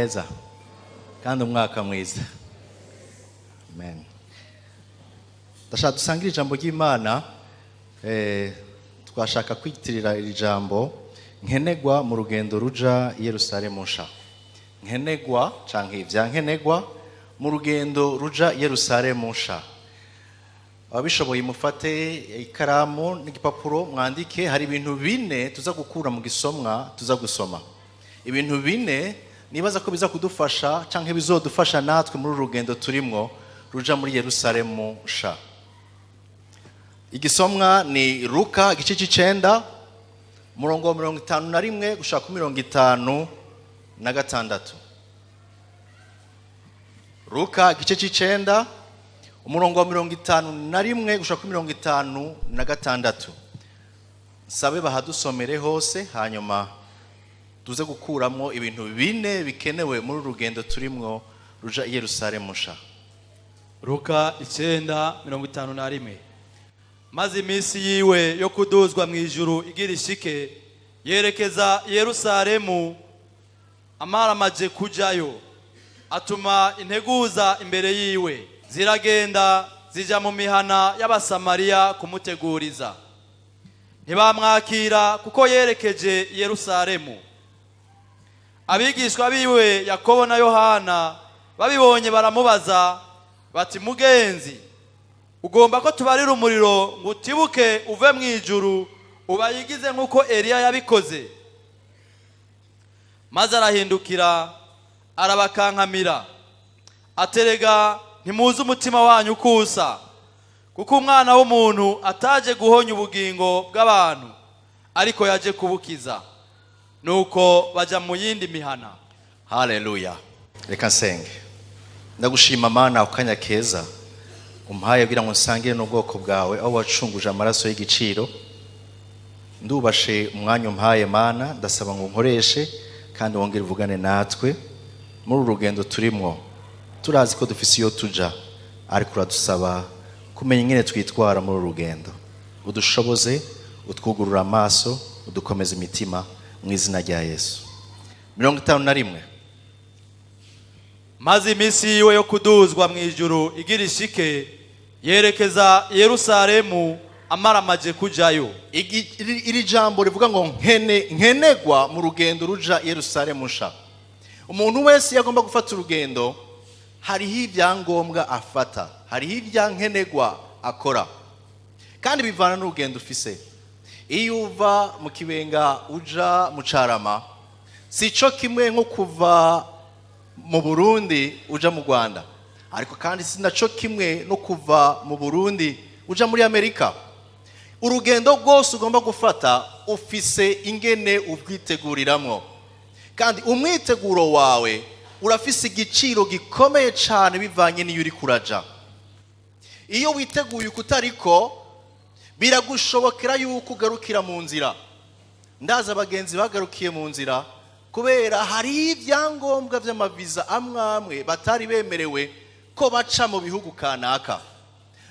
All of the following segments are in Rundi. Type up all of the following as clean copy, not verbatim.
Neza kandi umwaka mwiza. Amen. Ndashaka dusangire ijambo ry'Imana. Twashaka kwitirira iri jambo "Nkenegwa mu rugendo ruja i Yerusalemu nsha". Nkenegwa canke ivya nkenegwa mu rugendo ruja i Yerusalemu nsha. Ababishoboye mufate ikaramu n'igipapuro mwandike. Hari ibintu bine tuza gukura mu gisomwa tuza gusoma, ibintu bine nibaza ko biza kudufasha canke bizodufasha natwe muri uru rugendo turimwo ruja muri Yerusalemu nsha. Igisomwa ni Luka igice c'icenda, umurongo wa 51 gushaka ku 56. Luka igice c'icenda, umurongo wa 51 gushaka ku 56. Nsabe bahadusomere hose, hanyuma tuze gukuramo ibintu bine bikenewe muri uru rugendo turimwo ruja i Yerusalemu nsha. Luka 9:51. Maze iminsi yiwe yo kuduzwa mu ijuru igira ishike, yerekeza i Yerusalemu amaramaje kujayo. Atuma integuza imbere yiwe, ziragenda zija mu mihana y'Abasamariya kumuteguriza. Ntibamwakira kuko yerekeje i Yerusalemu. Abigishwa biwe Yakobo na Yohana babibonye baramubaza bati: "Mugenzi, ugomba ko tubarira umuriro ngo utibuke uve mu ijuru ubayigize nk'uko Eliya yabikoze?" Maze arahindukira arabakankamira, aterega: "Ntimuzi umutima wanyu uko usa, kuko Umwana w'umuntu ataje guhonya ubugingo bw'abantu, ariko yaje kubukiza." Nuko bajya mu yindi mihana. Haleluya! Reka nsenge. Ndagushima Mana ku kanya keza umpaye kugira ngo nsangire n'ubwoko bwawe aho wacunguje amaraso y'igiciro. Ndubashe umwanya umpaye Mana, ndasaba ngo nkoreshe kandi wongere uvugane natwe muri uru rugendo turimwo. Turazi ko dufise iyo tuja, ariko uradusaba kumenya ingene twitwara muri uru rugendo. Udushoboze, utwugurura amaso, udukomeza imitima, mu izina rya Yesu. 51. Maze iminsi yiwe yo kuduzwa mu ijuru igira ishike, yerekeza i Yerusalemu amaramaje kujayo. Iri jambo rivuga ngo nkenegwa mu rugendo ruja i Yerusalemu nsha. Umuntu wese iyo agomba gufata urugendo, hariho ibyangombwa afata, hariho ibyankenegwa akora, kandi bivana n'urugendo ufise. Iyo uva mu Kibenga uja mu Carama si cyo kimwe nko kuva mu Burundi uja mu Rwanda, ariko kandi si naco kimwe no kuva mu Burundi uja muri Amerika. Urugendo rwose ugomba gufata ufise ingene ubwiteguriramwo, kandi umwiteguro wawe urafise igiciro gikomeye cyane bivanye n'iyo uri kuraja. Iyo witeguye ukutariko, biragushobokera yuko ugarukira mu nzira. Ndazi abagenzi bagarukiye mu nzira kubera hari ibyangombwa by'amaviza amwe amwe batari bemerewe ko baca mu bihugu kanaka.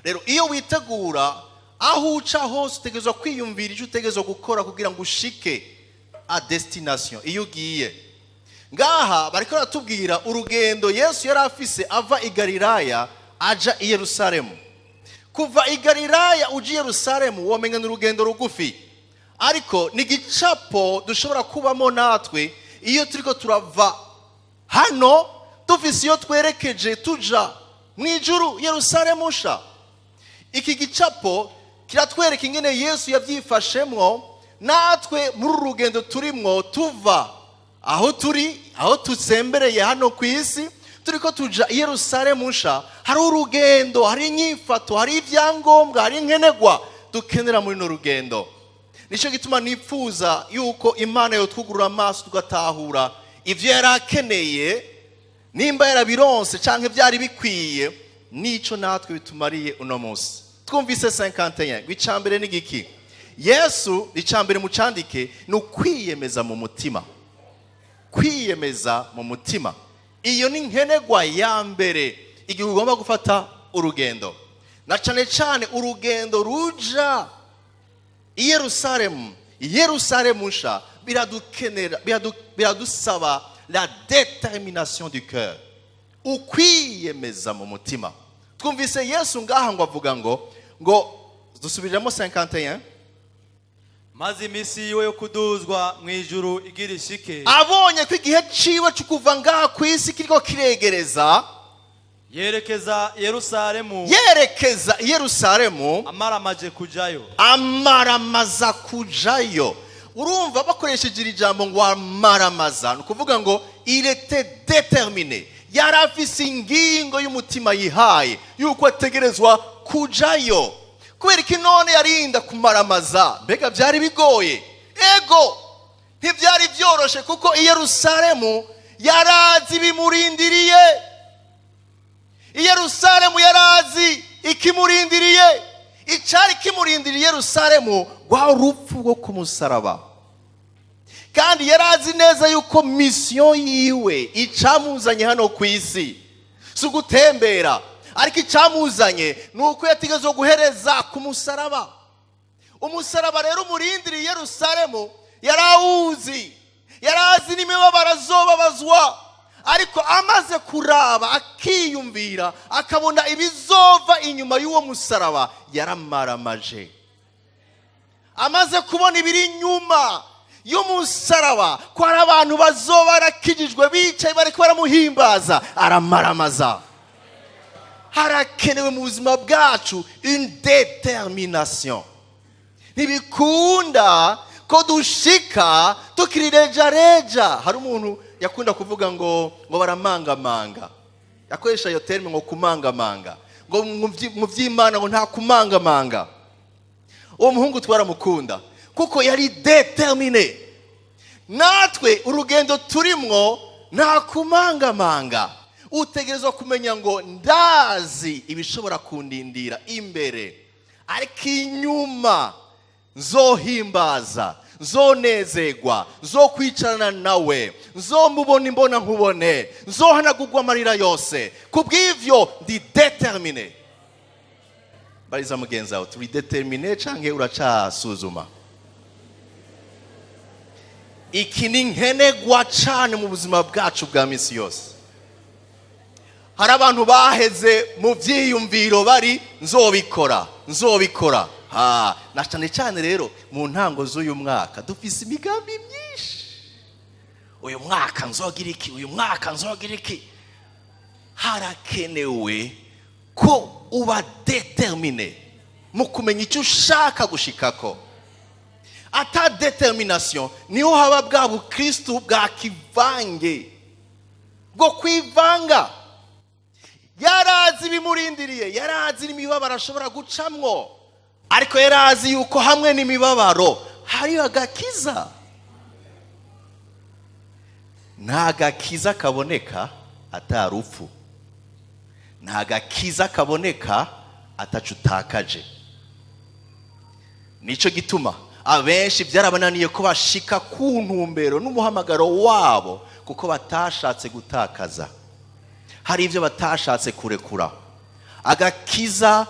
Rero iyo witegura, aho uca hose utegerezwa kwiyumvira icyo utegerezwa gukora kugira ngo ushike à destination iyo ugiye. Ngaha bariko baratubwira urugendo Yesu yari afise ava i Galilaya aja i Yerusalemu. Kuva i Galilaya uja i Yerusalemu womenya ni urugendo rugufi, ariko ni igicapo dushobora kubamo natwe iyo turiko turava hano dufise iyo twerekeje, tuja mu ijuru, Yerusalemu nsha. Iki gicapo kiratwereka ingene Yesu yabyifashemwo. Natwe muri uru rugendo turimwo, tuva aho turi, aho tusembereye hano ku isi, turiko tuja i Yerusalemu nsha, hari urugendo, hari inyifato, hari ibyangombwa, hari inkenegwa dukenera muri runo rugendo. Nicyo gituma nifuza yuko Imana yotwugurura amaso tugatahura ivyo yari akeneye, nimba yarabironse canke byari bikwiye, nico natwe bitumariye uno munsi. Twumvise 51 ngo icambere ni giki? Yesu, icambere mucandike, ni ukwiyemeza mu mutima. Kwiyemeza mu mutima, iyo ni nkenegwa ya mbere igihe ugomba gufata urugendo, na cane cane urugendo ruja i Yerusalemu, i Yerusalemu nsha. Biradukenera, biradusaba La détermination du cœur, ukwiyemeza mu mutima. Twumvise Yesu ngaha ngo avuga ngo dusubiramo 51. Maze iminsi yiwe yo kuduzwa mu ijuru igira ishike, Abonye ko igihe ciwe cyo kuva ngaha ku isi kiriko kiregereza, yerekeza i Yerusalemu. Yerekeza i Yerusalemu. Amaramaje kujayo. Amaramaza kujayo. Urumva bakoresheje iri jambo ngo amaramaza, ni ukuvuga ngo il était déterminé, yari afise ingingo y'umutima yihaye yuko ategerezwa kujayo. Kubera iki none yarinda kumaramaza? Mbega byari bigoye? Ego, ntibyari byoroshe, kuko i Yerusalemu yarazi ibimurindiriye. I Yerusalemu yarazi ikimurindiriye. Icyari kimurindiriye i Yerusalemu rwa rupfu rwo ku musaraba, kandi yarazi neza yuko mission yiwe, icamuzanye hano ku isi, si ugutembera, ariko icamuzanye ni uko yategerezwa guhereza ku musaraba. Umusaraba rero umurindiriye i Yerusalemu yarawuzi, yarazi n'imibabaro azobabazwa, ariko amaze kuraba, akiyumvira, akabona ibizova inyuma y'uwo musaraba, yaramaramaje. Amaze kubona ibiri inyuma y'umusaraba, ko hari abantu bazoba barakijijwe bicaye bariko baramuhimbaza, aramaramaza. Harakenewe mu buzima bwacu une détermination. Ntibikunda ko dushika tukiri rejareja. Hari umuntu yakunda kuvuga ngo baramangamanga, yakoresha iyo terme ngo kumangamanga, ngo mu by'Imana ngo nta kumangamanga. Uwo muhungu twaramukunda kuko yari déterminé. Natwe urugendo turimwo nta kumangamanga. Utegerezwa kumenya ngo ndazi ibishobora kundindira imbere, ariko inyuma nzohimbaza, nzonezerwa, nzokwicarana nawe, nzomubona imbona nkubone, nzohanagurwa amarira yose. Ku bw'ivyo ndi déterminé. Bariza mugenzi wawe, turi déterminé canke uracasuzuma? Iki ni nkenerwa cane mu buzima bwacu bwa misi yose. Hari abantu baheze mu byiyumviro, bari nzobikora, nzobikora. Ha, na cyane cyane rero mu ntango z'uyu mwaka dufise imigambi myinshi: uyu mwaka nzogira iki, uyu mwaka nzogira iki. Harakenewe ko uba déterminé mu kumenya icyo ushaka gushikako. Ata détermination, niho haba bwa bukristu bwa kivange, bwo kwivanga. Yarazi ibimurindiriye, yarazi n'imibabaro ashobora gucamwo, ariko yarazi yuko hamwe n'imibabaro hariyo agakiza. Nta gakiza kaboneka atarupfu, nta gakiza kaboneka atacu utakaje. Nicyo gituma abenshi byarabananiye ko bashika ku ntumbero n'umuhamagaro wabo, kuko batashatse gutakaza. Hari ibyo batashatse kurekura. Agakiza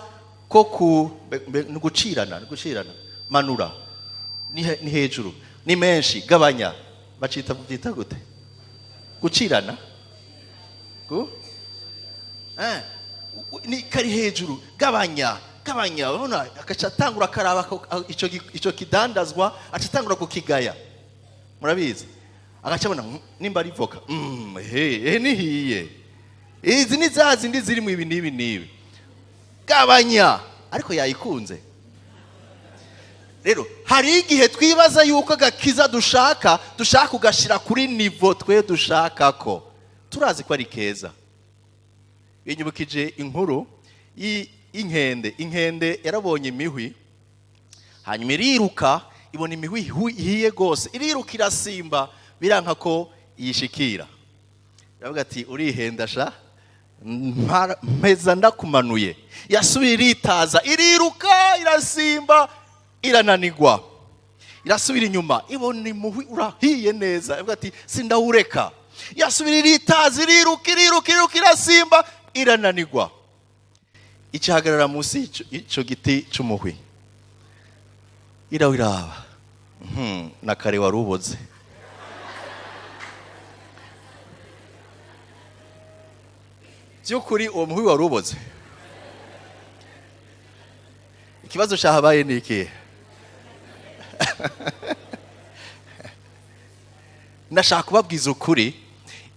ko ku ni gucirana, ni gucirana, manura, ni hejuru, ni menshi, gabanya, bacita, byita gute? Gucirana gu ni kari hejuru, gabanya, gabanya. Urabona agaca atangura akaraba ico kidandazwa, aca atangura kukigaya. Murabizi, agaca abona nimba ari voka, he nihiye, izi ni za zindi ziri mu ibi n'ibi n'ibi, gabanya, ariko yayikunze. Rero hari igihe twibaza yuko agakiza dushaka kugashira kuri niveau twe dushaka, ko turazi ko ari keza. Binyibukije inkuru y'inkende. Inkende yarabonye imihwi, hanyuma iriruka, ibona imihwi ihiye rwose, iriruka, irasimba, biranka ko iyishikira. Iravuga ati: "Urihenda sha, mpeza ndakumanuye." Yasubiye iritaza, iriruka, irasimba, irananigwa. Irasubira inyuma, ibona imuhwi urahiye neza, iravuga ati: "Sindawureka." Yasubira iritaza, iriruka, iriruka, iriruka, irasimba, irananigwa. Ikihagarara munsi y'ico giti c'umuhwi, irawiraba. Na kare wari uboze. By'ukuri uwo muhwi wari uboze. Ikibazo cyahabaye ni ikihe? Ndashaka kubabwiza ukuri,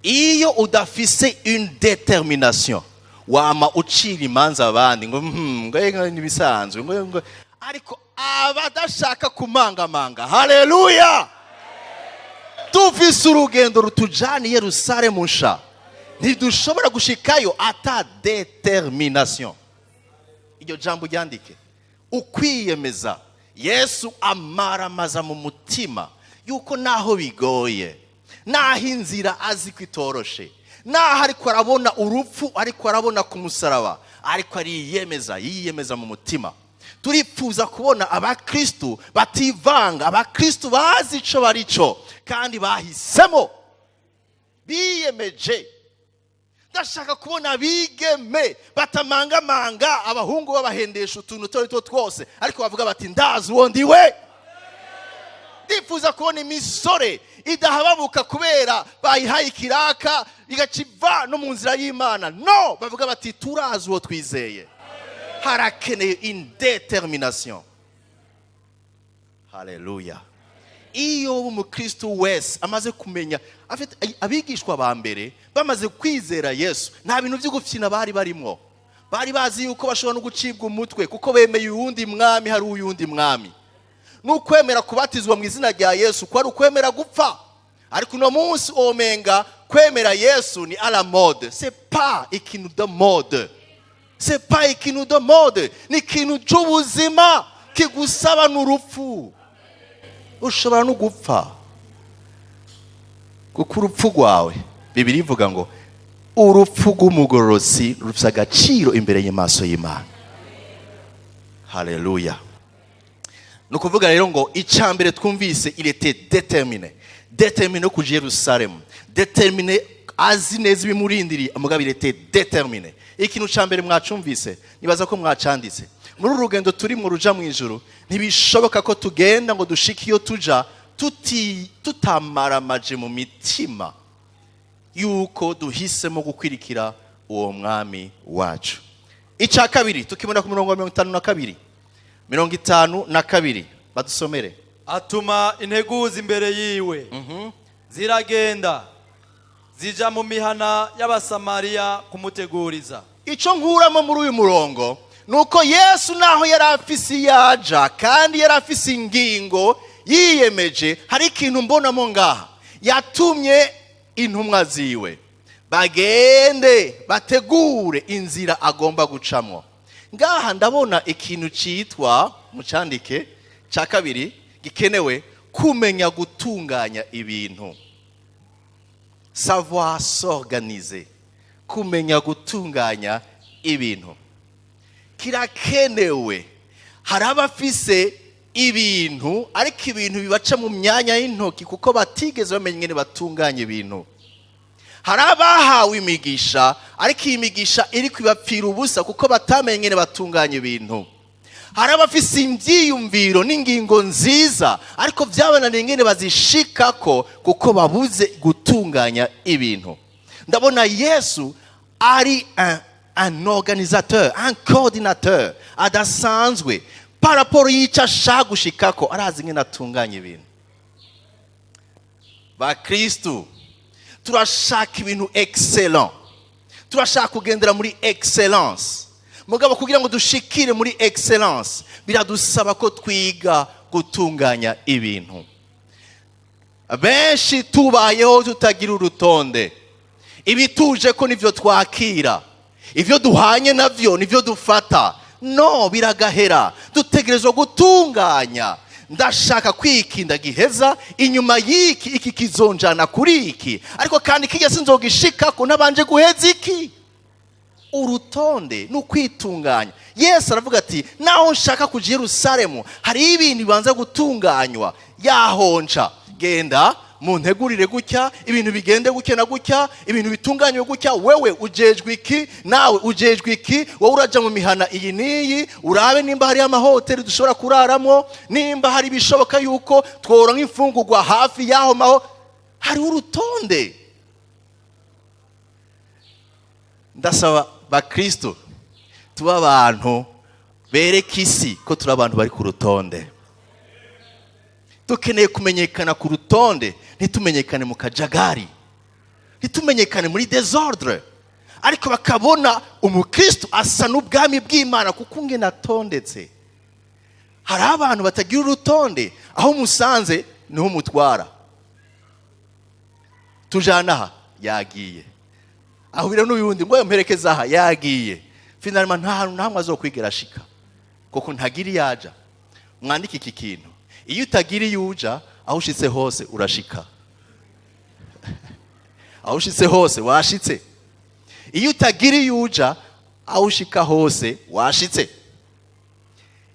iyo udafise une détermination, wama ucira imanza abandi ngo ngo ngo nibisanzwe, ngo ariko abadashaka kumangamanga. Haleluya! Dufise urugendo rutujana i Yerusalemu nsha, ntidushobora gushikayo ata détermination. Iryo jambo ryandike, ukwiyemeza. Yesu amaramaza mu mutima yuko naho bigoye, naho inzira azi ko itoroshe, naho ariko arabona urupfu, ariko arabona ku musaraba, ariko ariyemeza, yiyemeza mu mutima. Turipfuza kubona abakristu bativanga, abakristu bazi ico barico kandi bahisemo, biyemeje. Ndashaka kubona abigeme batamangamanga, abahungu babahendesha utuntu utwo ari two twose, ariko bavuga bati: "Ndazi uwo ndiwe." Ndifuza kubona imisore idahababuka kubera bayihaye ikiraka, igaca iva no mu nzira y'Imana. No bavuga bati: "Turazi uwo twizeye." Harakeneye une détermination. Haleluya! Iyo umukristo wese amaze kumenya afite, abigishwa ba mbere bamaze kwizera Yesu, nta bintu byo gufyina bari barimo. Bari bazi yuko bashobora no gucibwa umutwe kuko bemeye uwundi mwami. Hari uyundi mwami, n'ukwemera kubatizwa mu izina rya Yesu ko ari ukwemera gupfa. Ariko uno munsi omenga kwemera Yesu ni à la mode. C'est pas ikintu de mode, c'est pas ikintu de mode, ni ikintu cy'ubuzima kigusaba n'urupfu. Ushobora no gupfa, kuko urupfu rwawe, Bibiliya ivuga ngo urupfu rw'umugororotsi rufite agaciro imbere y'amaso y'Imana. Haleluya! Ni ukuvuga rero ngo icya mbere twumvise, il était déterminé, déterminé kuja Yerusalemu, déterminé, azi neza ibimurindiriye, mugabo il était déterminé. Ikintu cya mbere mwacumvise, nibaza ko mwacanditse. Muri uru rugendo turi mu ruja mu ijuru, ntibishoboka ko tugenda ngo dushike iyo tuja tutamaramaje mu mitima yuko duhisemo gukwirikira uwo mwami wacu. Icya kabiri tukibona ku murongo wa 52, 52, badusomere. Atuma integuza imbere yiwe, ziragenda zija mu mihana y'Abasamariya kumuteguriza. Icyo nkuramo muri uyu murongo ni uko Yesu, naho yari afise iyaja kandi yari afise ingingo yiyemeje, hari ikintu mbonamo ngaha: yatumye intumwa ziwe bagende bategure inzira agomba gucamo. Ngaha ndabona ikintu cyitwa, mucandike, cya kabiri gikenewe: kumenya gutunganya ibintu, savoir s'organiser. Kumenya gutunganya ibintu kirakenewe. Hari abafise ibintu, ariko ibintu bibaca mu myanya y'intoki kuko batigeze bamenya ingene batunganya ibintu. Hari abahawe imigisha, ariko iyi migisha iri kwibapfira ubusa kuko batamenye ingene batunganya ibintu. Hari abafise ibyiyumviro n'ingingo nziza, ariko byabananiye ingene bazishikako kuko babuze gutunganya ibintu. Ndabona Yesu ari un organisateur, un coordinateur adasanzwe par rapport y'icyo ashaka gushikako. Arazi ingene atunganya ibintu. Bakristu, turashaka ibintu excellent, turashaka kugendera muri excellence. Mugabo kugira ngo dushikire muri excellence, biradusaba ko twiga gutunganya ibintu. Benshi tubayeho tutagira urutonde. Ibituje ko nivyo twakira, ibyo duhanye navyo nivyo dufata. No biragahera. Dutegerezwa gutunganya: ndashaka kwikinda giheza inyuma y'iki, iki kizonjana kuri iki, ariko kandi kijya sinzogishikako nabanje guheza iki. Urutonde ni ukwitunganya. Yesu aravuga ati: "Naho nshaka kuja Yerusalemu, hariho ibintu bibanza gutunganywa yahonca. Genda muntegurire gutya, ibintu bigende gutya na gutya, ibintu bitunganywe gutya. Wewe ujejwe iki, nawe ujejwe iki, wowe uraja mu mihana iyi n'iyi, urabe nimba hariyo amahoteli dushobora kuraramo, nimba hari ibishoboka yuko tworonka imfungurwa hafi y'aho maho." Hariho urutonde. Ndasaba bakristo tuba abantu bereka isi ko turi abantu bari ku rutonde. Dukeneye kumenyekana ku rutonde, ntitumenyekane mu kajagari, ntitumenyekane muri désordre, ariko bakabona umukristo asa n'ubwami bw'Imana kuko ngene atondetse. Hari abantu batagira urutonde, aho umusanze niho umutwara. Tujana aha, yagiye. Ahubira n'uyundi ngo mperekeze aha, yagiye. Finalement, nta hantu na hamwe azokwigera ashika kuko ntagira iyo aja. Mwandike iki kintu: iyo utagira iyo uja, aho ushitse hose urashika, aho ushitse hose washitse. Iyo utagira iyo uja, aho ushika hose washitse.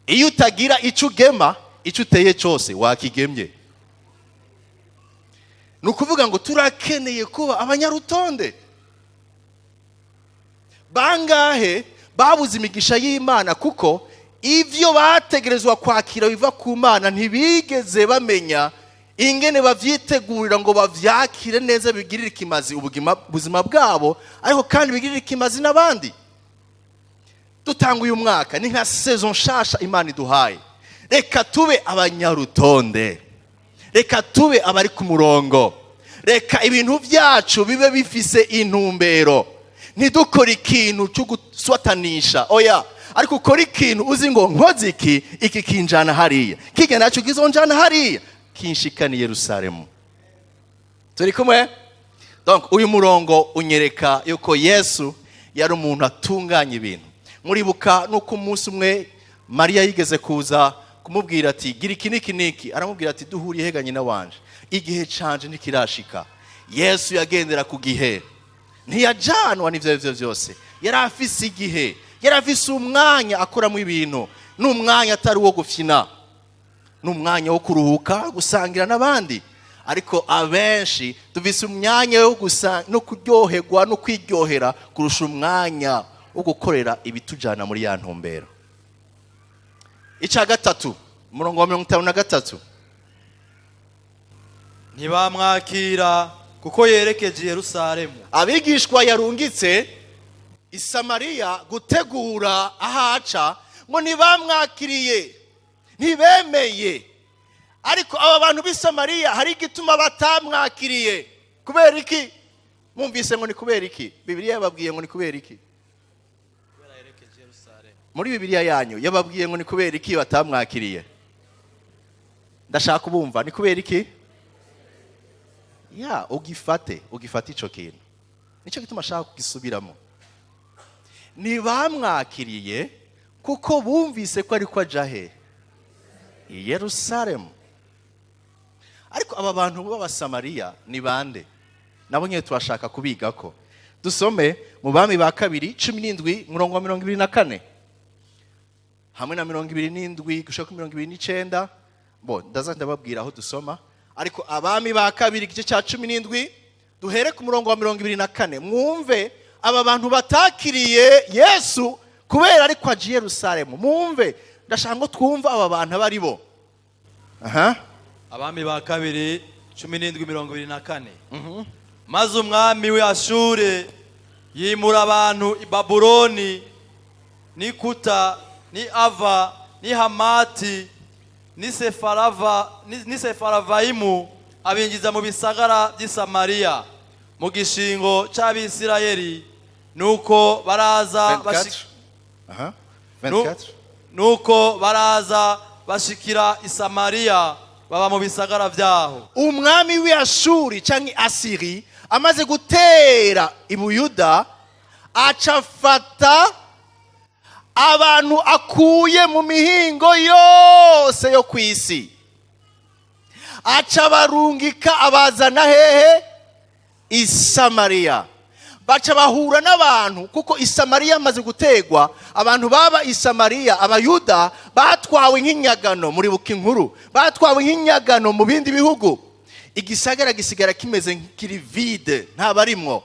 Iyo utagira icyo ugema, icyo uteye cyose wakigemye. Ni ukuvuga ngo turakeneye kuba abanyarutonde. Bangahe babuze imigisha y'Imana kuko ivyo bategerezwa kwakira biva ku Mana ntibigeze bamenya ingene bavyitegurira ngo bavyakire neza, bigirire ikimazi ubuzima bwabo, ariko kandi bigirire ikimazi n'abandi? Dutanga uyu mwaka ni nka saison nshasha Imana iduhaye. Reka tube abanyarutonde, reka tube abari ku murongo, reka ibintu byacu bibe bifise intumbero. Ntidukore ikintu cyo guswatanisha, oya, ariko ukora ikintu uzi ngo nkoze iki, iki kinjana hariya, kijya nacyo kizonjana hariya, kinshikana i Yerusalemu. Turi kumwe? Donc uyu murongo unyereka yuko Yesu yari umuntu atunganya ibintu. Muribuka nuko umunsi umwe Mariya yigeze kuza kumubwira ati: "Gira iki niki niki." Aramubwira ati: "Duhuriye hega, nyina wanje? Igihe canje ntikirashika." Yesu yagendera ku gihe, ntiyajanwa n'ivyo arivyo byose. Yari afise igihe, yari afise umwanya akoramo ibintu, n'umwanya atari uwo gufyina, n'umwanya wo kuruhuka, gusangira n'abandi. Ariko abenshi dufise umwanya wo gusa no kuryoherwa no kwiryohera kurusha umwanya wo gukorera ibitujana muri ya ntumbero. Icya gatatu, umurongo wa 53. Ntibamwakira kuko yerekeje i Yerusalemu. Abigishwa yarungitse i Samariya gutegura ahaca, ngo ntibamwakiriye, ntibemeye. Ariko aba bantu b'i Samariya hari igituma batamwakiriye. Kubera iki? Mwumvise ngo ni kubera iki? Bibiliya yababwiye ngo ni kubera iki? Muri Bibiliya yanyu yababwiye ngo ni kubera iki batamwakiriye? Ndashaka kubumva, ni kubera iki? Ya ugifate, ugifate ico kintu, nicyo gituma ashaka kugisubiramo. Ntibamwakiriye kuko bumvise ko ariko aja he? I Yerusalemu. Ariko aba bantu b'Abasamariya ni bande? Nabo nyine turashaka kubigako. Dusome mu Bami ba Kabiri 17, murongo wa 24 hamwe na 27 gushika kuri 29. Bo ndaza ndababwira aho dusoma, ariko Abami ba Kabiri igice cya 17, duhere ku murongo wa 24, mwumve aba bantu batakiriye Yesu kubera ariko aje i Yerusalemu. Mwumve, ndashaka ngo twumve aba bantu abo ari bo. Aha. Abami ba Kabiri 17, 24. Maze umwami w'Ashure yimura abantu i Babuloni n'i Kuta n'i Ava n'i Hamati n'i Sefaravayimu, abinjiza mu bisagara by'i Samariya mu gishingo c'Abisirayeli. Nuko baraza 24. Aha. 24. Nuko baraza bashikira i Samariya, baba mu bisagara vyaho. Umwami w'Ashuri cyangwa Asiri amaze gutera i Buyuda, aca afata abantu akuye mu mihingo yose yo ku isi, aca barungika, abazana hehe? I Samariya. Baca bahura n'abantu, kuko i Samariya amaze gutegwa, abantu baba i Samariya, Abayuda batwawe nk'inyagano. Muribuka inkuru, batwawe nk'inyagano mu bindi bihugu. Igisagara gisigara kimeze nk'ikiri vide, ntabarimwo.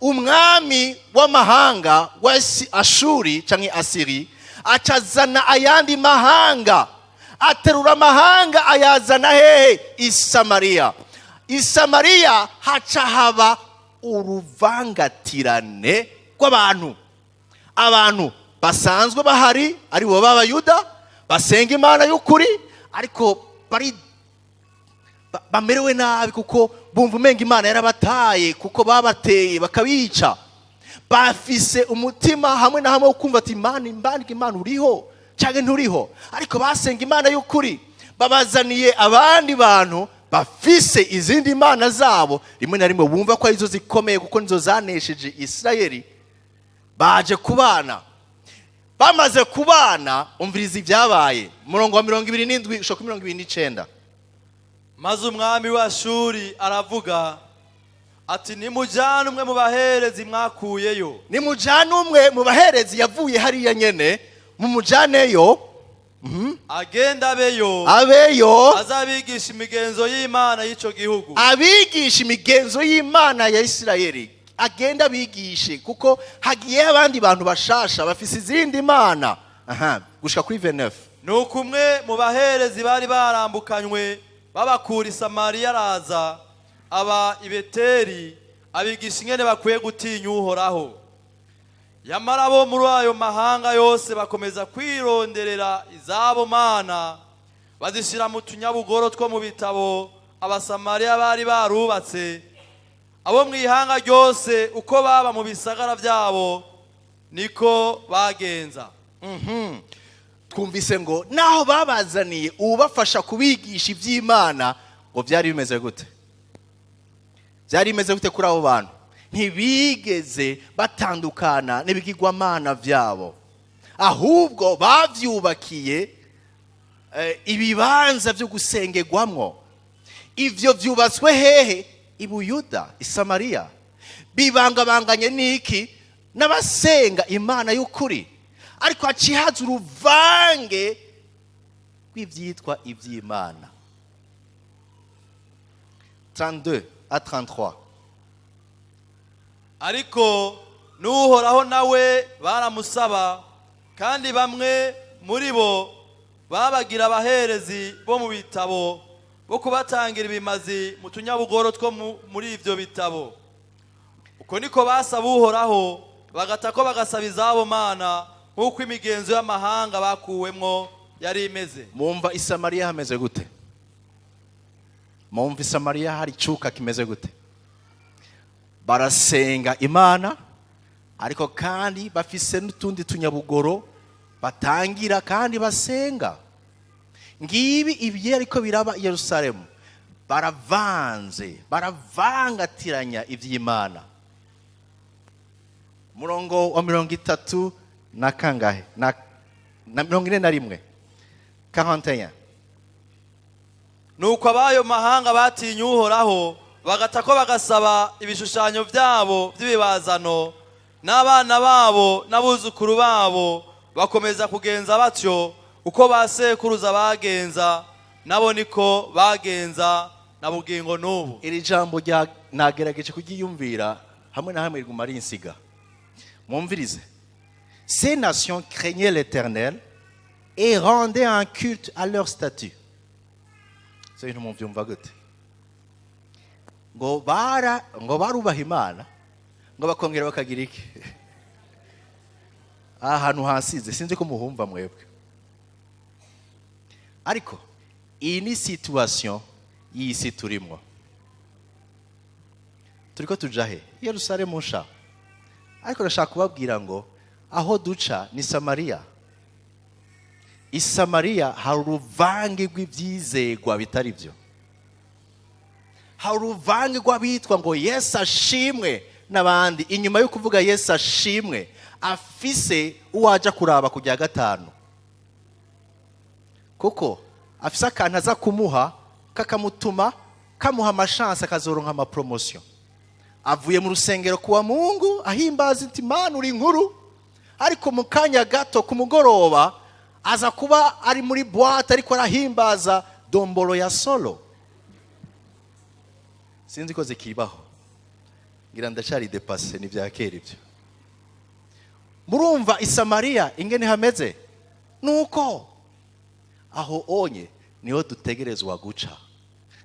Umwami w'amahanga wa Ashuri cyangwa Asiri acazana ayandi mahanga, aterura amahanga ayazana hehe? I Samariya. I Samariya haca haba uruvangatirane rw'amoko. rw'abantu, abantu basanzwe bahari ari bo b'Abayuda basenga Imana y'ukuri, ariko bari bamerewe nabi kuko bumva umenga Imana yarabataye, kuko babateye bakabica. Bafise umutima hamwe na hamwe wo kumva ati: "Imana, Imana, Imana, uriho cyangwa nturiho?" Ariko basenga Imana y'ukuri. Babazaniye abandi bantu bafise izindi mana zabo, rimwe na rimwe bumva ko arizo zikomeye kuko nizo zanesheje Isirayeli. Baje kubana. Bamaze kubana, umviriza ibyabaye, umurongo wa 27 ushobora kuri 29. Maze umwami w'Ashuri aravuga ati: "Nimujyane umwe mu baherezi mwakuyeyo." Nimujyane umwe mu baherezi yavuye hariya nyene, mumujaneyo. Agenda abeyo. Abeyo. Azabigisha imigenzo y'Imana y'icyo gihugu. Abigisha imigenzo y'Imana ya Isirayeli. Agenda abigishe, kuko hagiyeho abandi bantu bashasha bafise izindi mana. Aha gushika kuri 29. Nuko umwe mu baherezi bari barambukanywe babakura i Samariya araza aba i Beteli, abigisha ingene bakwiye gutinya Uhoraho. Yamara bo muri ayo mahanga yose bakomeza kwironderera izabo mana, bazishyira mu tunyabugoro two mu bitabo Abasamariya bari barubatse. Abo mu ihanga ryose uko baba mu bisagara byabo niko bagenza. Twumvise ngo naho babazaniye ubafasha kubigisha iby'Imana, ngo byari bimeze gute? Byari bimeze gute kuri abo bantu? Ntibigeze batandukana n'ibigirwamana byabo, ahubwo babyubakiye ibibanza byo gusengerwamwo. Ibyo byubatswe hehe? I Buyuda, i Samariya. Bibangabanganye n'iki? N'abasenga Imana y'ukuri, ariko haciye haza uruvange rw'ibyitwa iby'Imana. 32 à 33. Ariko n'Uhoraho nawe baramusaba, kandi bamwe muri bo babagira abaherezi bo mu bitabo bo kubatangira ibimazi mu tunyabugoro two muri ibyo bitabo. Uko niko basaba Uhoraho, bagatako bagasaba izabo mana, nk'uko imigenzo y'amahanga bakuwemwo yari imeze. Mumva i Samariya hameze gute? Mumva i Samariya hari icuka kimeze gute? Barasenga Imana, ariko kandi bafise n'utundi tunyabugoro batangira kandi basenga. Ngibi ibyo ariko biraba i Yerusalemu. Baravanze, baravangatiranya iby'Imana. Murongo wa 30 na kangahe? Na 41, 41. Nuko ab'ayo mahanga batinya Uhoraho, bagatako bagasaba ibishushanyo byabo by'ibibazano, n'abana babo n'abuzukuru babo bakomeza kugenza batyo. Uko ba sekuruza bagenza, nabo niko bagenza na bugingo n'ubu. Iri jambo rya nagerageje kuryiyumvira hamwe na hamwe, riguma rinsiga. Mwumvirize: "Ces nations craignaient l'Éternel et rendaient un culte à leur statue." Ivyo bintu muvyumva gute? Ngo barubaha Imana, ngo bakongera bakagira iki? Aha hantu hasize, sinzi ko muhumva mwebwe, ariko iyi ni situation y'isi turimwo. Turiko tuja he? Yerusalemu nsha. Ariko ndashaka kubabwira ngo aho duca ni Samariya. I Samariya hari uruvange rw'ibyizegwa bitari byo, hari uruvange rw'abitwa ngo "Yesu ashimwe" n'abandi inyuma yo kuvuga "Yesu ashimwe" afise uwajya kuraba ku rya gatanu, kuko afise akantu aza kumuha kakamutuma kamuha ama chances, akazoronka ama promotions. Avuye mu rusengero kuwa Mungu ahimbaza iti: "Mana, uri inkuru." Ariko mu kanya gato, ku mugoroba, aza kuba ari muri boîte ariko arahimbaza dombolo ya solo. Sinzi ko zikibaho, ngira ndacyari dépassé, ni bya kera ibyo. Murumva i Samariya ingene hameze? Nuko aho onye niho dutegerezwa guca.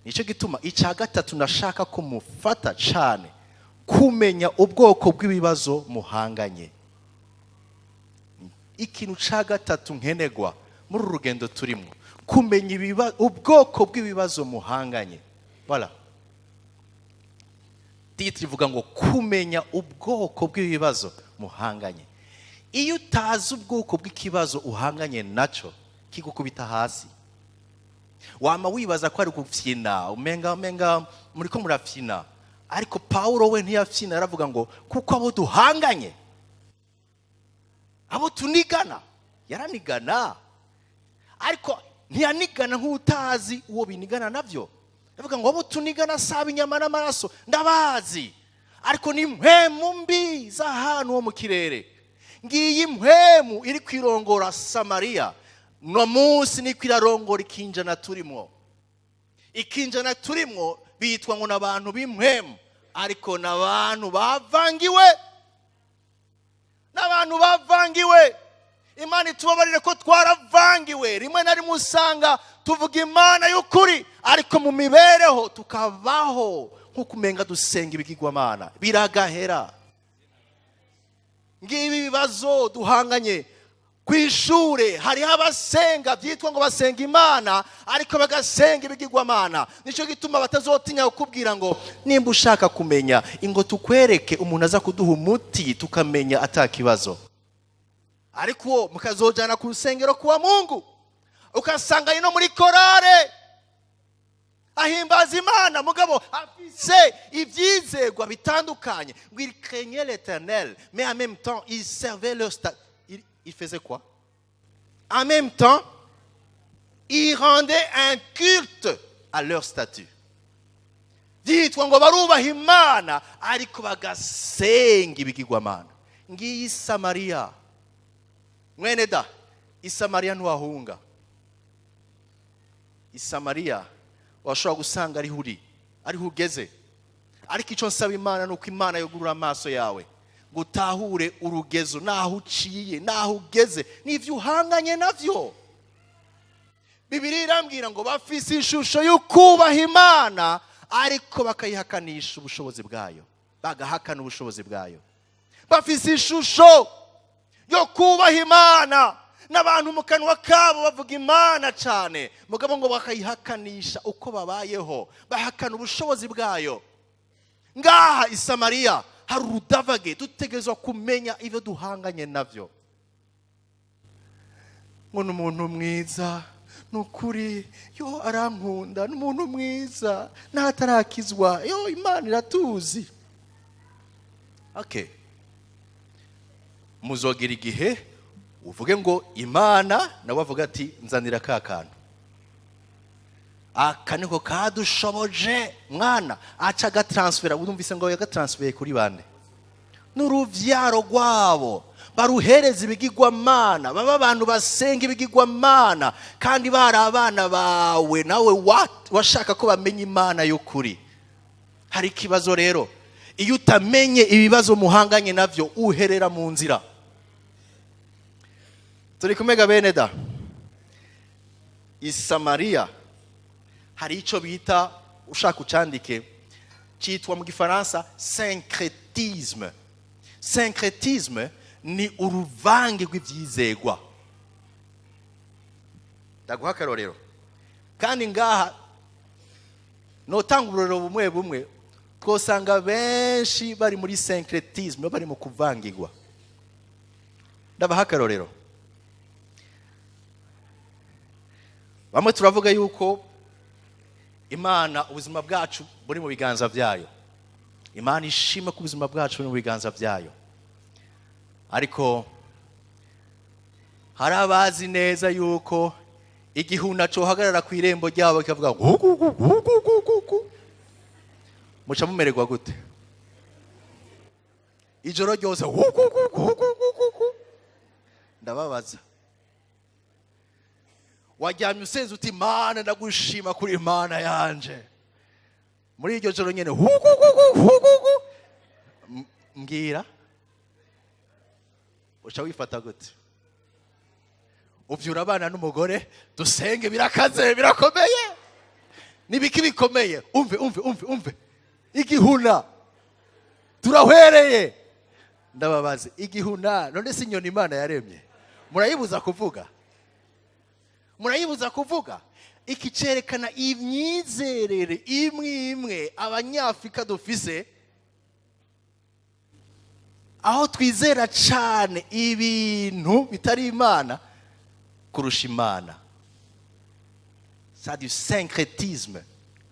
Nicyo gituma icya gatatu nashaka ko mufata cyane. Kumenya ubwoko bw'ibibazo muhanganye. Ikintu ca gatatu nkenegwa muri uru rugendo turimo, kumenya ubwoko bw'ibibazo muhanganye. Voilà, titre ivuga ngo kumenya ubwoko bw'ibibazo muhanganye. Iyo utazi ubwoko bw'ikibazo uhanganye nacyo, kigukubita hasi. Wama wibaza ko ari gufyina, umenga muriko murafyina. Ariko Pawulo we ntiyafyina, yaravuga ngo kuko abo duhanganye, abo tunigana. Yaranigana, ariko ntiyanigana nk'utazi uwo binigana nabyo. Aravuga ngo abo tunigana saba inyama n'amaraso, ndabazi, ariko ni impwemu mbi z'ahantu ho mu kirere. Ngiyi impwemu iri kwirongora Samariya no munsi, niko irarongora ikinjana turimo. Ikinjana turimwo bitwa ngo n'abantu b'impwemu, ariko n'abantu bavangiwe, n'abantu bavangiwe. Imana itubabarire ko twaravangiwe. Rimwe na rimwe usanga tuvuga Imana y'ukuri, ariko mu mibereho tukabaho nk'uko umenga dusenga ibigirwamana. Biragahera. Ngibi ibibazo duhanganye ku ishure. Hariho abasenga, byitwa ngo basenga Imana, ariko bagasenga ibigirwamana. Nicyo gituma batazotinya kukubwira ngo nimba ushaka kumenya, ingo tukwereke umuntu aza kuduha umuti, tukamenya atakibazo. Ariko uwo mukazojana ku rusengero kuwa Mungu, ugasanga ari no muri korale ahimbaza Imana, mugabo afise ibyizegwa bitandukanye. Ngo il craignait l'Éternel, mais en même temps il servait leur il faisait quoi? En même temps, il rendait un culte à leur statue. Byitwa ngo barubaha Imana, ariko bagasenga ibigirwamana. Ngiyi Samariya, mwene da. Isamariya ntiwahunga. Isamariya washobora gusanga ariho uri, ariho ugeze. Ariko icyo nsaba Imana ni uko Imana yugurura amaso yawe ngo utahure urugezo n'aho uciye n'aho ugeze n'ibyo uhanganye nabyo. Bibiliya irambwira ngo bafise ishusho yo kubaha Imana, ariko bakayihakanisha ubushobozi bwayo, bagahakana ubushobozi bwayo. Bafise ishusho yo kubaha Imana, n'abantu mu kanwa kabo bavuga Imana cyane, mugabo ngo bakayihakanisha uko babayeho, bahakana ubushobozi bwayo. Ngaha i Samariya hari urudavage. Dutegerezwa kumenya ibyo duhanganye nabyo. Ngo ni umuntu mwiza, ni ukuri, yo arankunda, ni umuntu mwiza n'atarakizwa, yo Imana iratuzi. Okay, muzogera igihe uvuge ngo Imana, nawe avuga ati nzanira ka kantu. Aka niko kadushoboje. Mwana aca agatransfera. Urumvise ngo yagatransfeye kuri bande? N'uruvyaro rwabo baruhereza ibigirwamana, baba abantu basenga ibigirwamana, kandi bari abana bawe, nawe washaka ko bamenya Imana y'ukuri. Hari ikibazo rero. Iyo utamenye ibibazo muhanganye navyo, uherera mu nzira. Turi kumega, bene da? Isamariya hari icyo bita, ushaka ucandike, cyitwa mu Gifaransa syncrétisme. Syncrétisme ni uruvange rw'ibyizegwa. Ndaguha akarorero. Kandi ngaha notanga uburorero bumwe bumwe, twosanga benshi bari muri syncrétisme, bari mu kuvangirwa. Ndabaha akarorero. Bamwe turavuga yuko Imana, ubuzima bwacu buri mu biganza byayo. Imana ishima ko ubuzima bwacu buri mu biganza byayo. Ariko hari abazi neza yuko igihuna cohagarara ku irembo ryabo kikavuga gu gu gu gu gu gu gu gu, muca mumererwa gute ijoro ryose? Gu gu gu gu gu gu gu gu. Ndababaza, waryamye usenze uti Mana, ndagushima kuri Imana yanje, muri iryo joro nyene hu gu gu gu hu gu gu. Mbwira, uca wifata gute? Uvyura abana n'umugore, dusenge, birakaze, birakomeye. Nibiki bikomeye? Umve, umve, umve, umve, igihuna. Turahwereye. Ndababaze, igihuna none si inyoni Imana yaremye? Murayibuza kuvuga? Murayibuza kuvuga? Iki cerekana imyizerere imwe imwe Abanyafurika dufise, aho twizera cyane ibintu bitari Imana kurusha Imana. Ça du syncrétisme,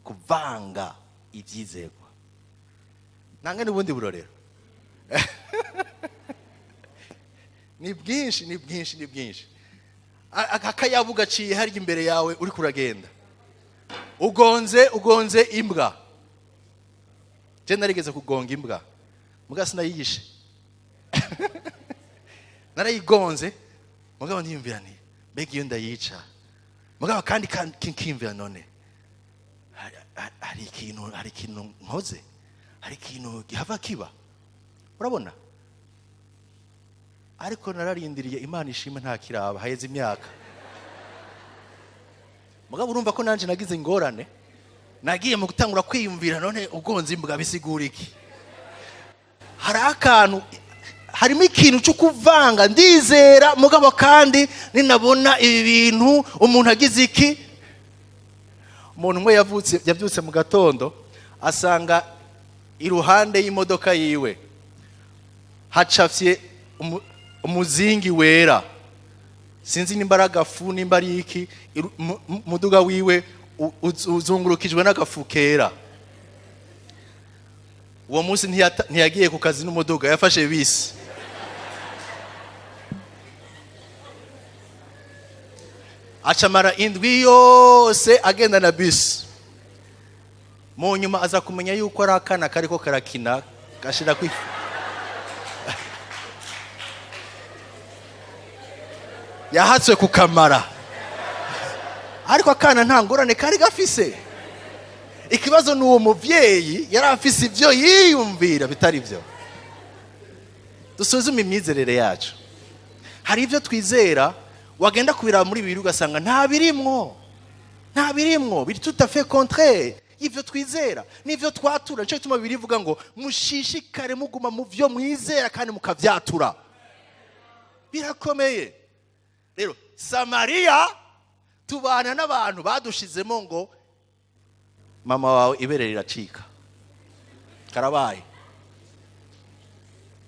kuvanga ibyizerwa. Nanga n'ubundi burorero ni bwinshi, ni bwinshi, ni bwinshi. Akayabu gaciye harya imbere yawe, uri kuragenda, ugonze imbwa. Je narigeze kugonga imbwa, muga sinayiyishe, narayigonze. Mugabo ndiyumvira nti: "Mbega iyo ndayica?" Mugabo kandi nkiyumvira: "None hari ikintu nkoze, hari ikintu gihava kiba?" Urabona, ariko nararindiriye, Imana ishimwe, nta kiraba. Haheze imyaka. Mugabo urumva ko nanje nagize ingorane, nagiye mu gutangura kwiyumvira: "None ugonze imbwa bisigura iki?" Hari akantu, harimo ikintu cyo kuvanga. Ndizera, mugabo kandi ninabona ibi bintu, umuntu agize iki. Umuntu umwe yavutse, yabyutse mu gatondo, asanga iruhande y'imodoka yiwe hacafye umuzingi wera. Sinzi nimba ari agafu, nimba ari iki. Umuduga wiwe uzungurukijwe n'agafu kera. Uwo munsi ntiyagiye ku kazi n'umuduga, yafashe bisi. Acamara indwi yose agenda na bisi. Mu nyuma aza kumenya yuko ari akana kariko karakina, gashira kwifu yahatswe kukamara. Ariko akana nta ngorane kari gafise. Ikibazo ni uwo muvyeyi yari afise ibyo yiyumvira bitari byo. Dusuzume imyizerere yacu. Hari ibyo twizera, wagenda kubiraba muri bibiri ugasanga nta birimwo, nta birimwo, biri tout à fait contraire y'ivyo twizera n'ivyo twatura. Nico gituma Bibiliya ivuga ngo mushishikare muguma mu vyo mwizera kandi mukavyatura. Birakomeye. Rero Samariya tubana n'abantu badushizemo ngo mama wawe ibere riracika, karabaye.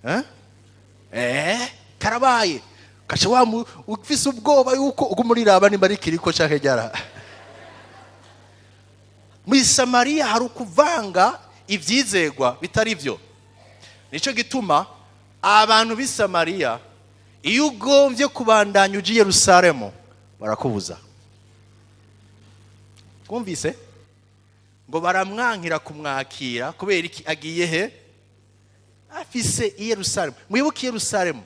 Eh? Eh, karabaye. Kaca wa ufise ubwoba yuko uguma uriraba nimba rikiriko canke ryara. Muri Samariya hari ukuvanga ivyizegwa bitari byo. Nico gituma abantu b'i Samariya, iyo ugombye kubandanya uja i Yerusalemu, barakubuza. Twumvise ngo baramwankira kumwakira. Kubera iki? Agiye he? Afise i Yerusalemu. Mwibuke i Yerusalemu,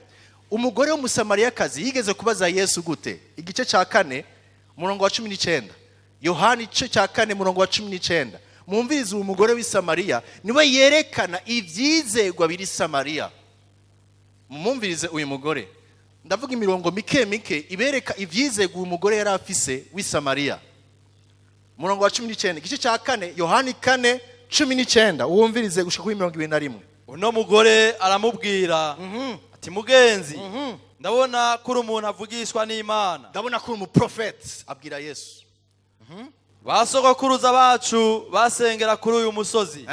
umugore w'Umusamariyakazi yigeze kubaza Yesu gute? Igice cya 4, umurongo wa 19. Yohani igice cya 4, umurongo wa 19. Mwumvirize, uwo mugore w'i Samariya niwe yerekana ibyizegwa biri Samariya. Mumwumvirize uyu mugore. Ndavuga imirongo mike mike ibereka ibyizegwa uyu mugore yari afise w'i Samariya. Umurongo wa 19, igice cya 4, Yohani 4:19. Wumvirize gushika kuri 21. Uno mugore aramubwira ati: "Mugenzi, ndabona ko uri umuntu avugishwa n'Imana." "Ndabona ko uri umuprofeti," abwira Yesu. "Ba sogokuruza bacu basengera kuri uyu musozi,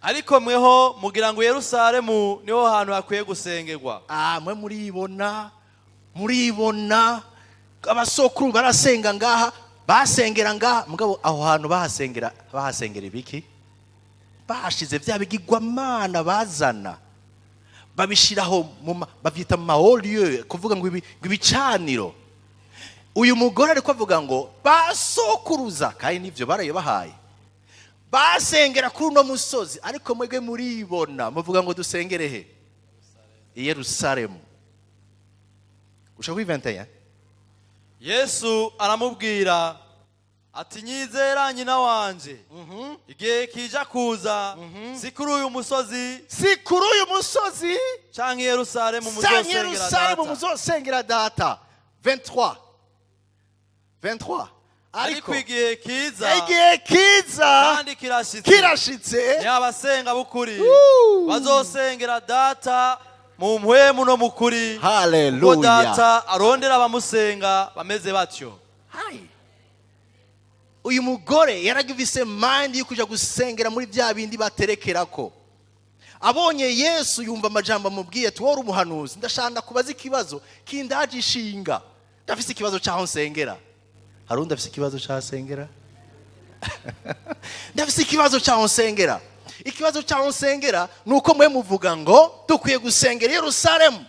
ariko mweho mugira ngo Yerusalemu niho hantu hakwiye gusengerwa." Ah, mwe muribona, muribona, abasokuru barasenga ngaha, basengera ngaha. Mugabo aho hantu bahasengera ibiki? Bashize bya bigirwamana bazana, babishiraho bavyita mu ma lieu, kuvuga ngo ibicaniro. Uyu mugore ariko avuga ngo basokuruza, kandi nivyo barayibahaye, basengera kuri uno musozi, ariko mwebwe muribona, muvuga ngo dusengere he? I Yerusalemu. Gushika kuri 21. Yesu aramubwira ati: "Nyizera, nyina wanje, igihe kija kuza, si kuri uyu musozi si kuri uyu musozi canke i Yerusalemu canke muzosengera Yerusalemu Data." muzosengera Data. 23, 23. Ariko Ariko igihe kiza, igihe kiza, kandi kirashitse, kirashitse, ni abasenga b'ukuri Woo! bazosengera Data mu mpwemu no mu kuri, kuko Haleluya. Data arondera abamusenga bameze batyo. Hai. Uyu mugore yaragifise mind yo kuja gusengera muri bya bindi baterekerako. Abonye Yesu, yumva amajambo amubwiye ati: "Wari umuhanuzi, ndashaka kubaza ikibazo kindaje ishinga. Ndafise ikibazo cyaho nsengera." Hari undi afise ikibazo cyaho asengera? "Ndafise ikibazo cyaho nsengera. Ikibazo cyaho nsengera ni uko mwe muvuga ngo dukwiye gusengera i Yerusalemu,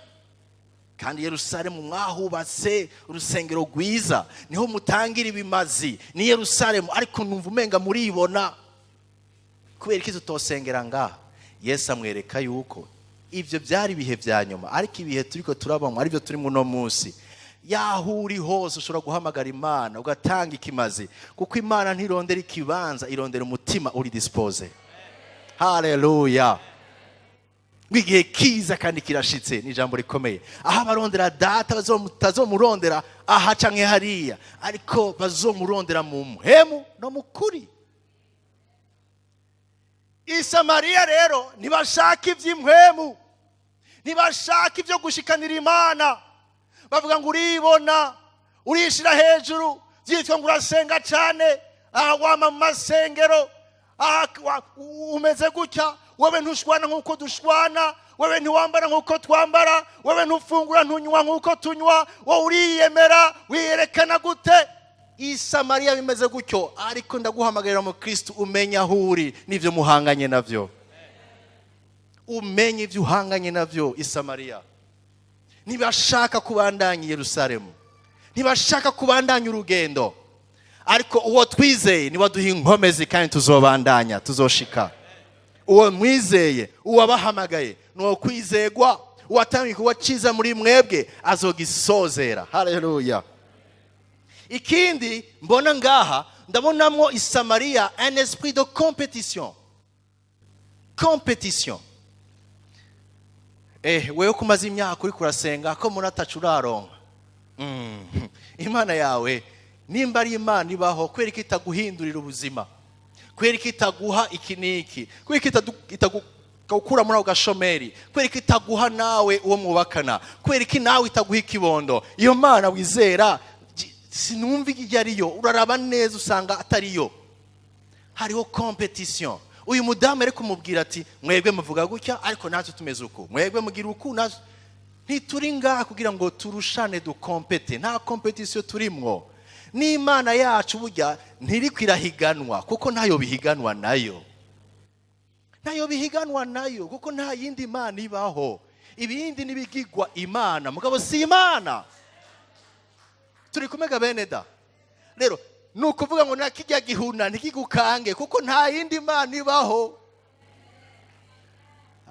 kandi Yerusalemu mwahubatse urusengero rwiza, niho mutangira ibimazi, ni Yerusalemu. Ariko numva umenga muribona. Kubera iki tutosengera ngaha?" Yesu amwereka yuko ibyo byari ibihe bya nyuma, ariko ibihe turiko turabamo aribyo turimo uno munsi. Yaho uri hose ushobora guhamagara Imana, ugatanga ikimazi, kuko Imana ntirondera ikibanza, irondera umutima uri disposé. Haleluya. Ngo igihe kiza kandi kirashitse, ni ijambo rikomeye, aho abarondera Data batazomurondera aha canke hariya, ariko bazomurondera mu mpwemu no mu kuri. I Samariya rero ntibashaka iby'impwemu, ntibashaka ibyo gushikanira Imana. Bavuga ngo uribona, urishira hejuru, byitwa ngo urasenga cyane, aha wama mu masengero, aha umeze gutya, wowe ntushwana nk'uko dushwana, wewe ntiwambara nk'uko twambara, wewe ntufungura, ntunywa nk'uko tunywa, wowe uriyemera, wiyerekana gute? I Samariya bimeze gutyo. Ariko ndaguhamagarira mu Kristo, umenye aho uri n'ibyo muhanganye nabyo, umenye ibyo uhanganye nabyo. I Samariya ntibashaka kubandanya i Yerusalemu, ntibashaka kubandanya urugendo, ariko uwo twizeye niwe aduha inkomezi, kandi tuzobandanya, tuzoshika. Uwo mwizeye, uwabahamagaye ni uwo kwizegwa, uwatanga igikorwa cyiza muri mwebwe azogisozera. Haleluya. Ikindi mbona ngaha, ndabonamo i Samariya un esprit de compétition. Compétition. Wewe ko umaze imyaka uri kurasenga, ko muri atacu uraronka? Imana yawe nimba ari Imana ibaho, kubera ko itaguhindurira ubuzima, kubera ko itaguha iki n'iki, kubera ko itagukura muri ako gashomeri, kubera ko itaguha nawe uwo mwubakana, kubera ko nawe itaguha ikibondo? Iyo Mana wizera sinumva iyo ariyo. Uraraba neza usanga atariyo. Hariho compétition. Uyu mudamu ari kumubwira ati: "Mwebwe muvuga gutya, ariko natwe tumeze uku. Mwebwe mugira uku, natwe ntituri ngaha kugira ngo turushane, dukompete. Nta compétition turimwo n'Imana yacu." Burya ntiri kwirahiganwa, kuko ntayo bihiganwa nayo, ntayo bihiganwa nayo, kuko nta yindi mana ibaho. Ibindi n'ibigigwa imana, mugabo si Imana. Turi kumega bene da? Rero ni ukuvuga ngo na kijya gihuna ntikigukange, kuko nta yindi mana ibaho.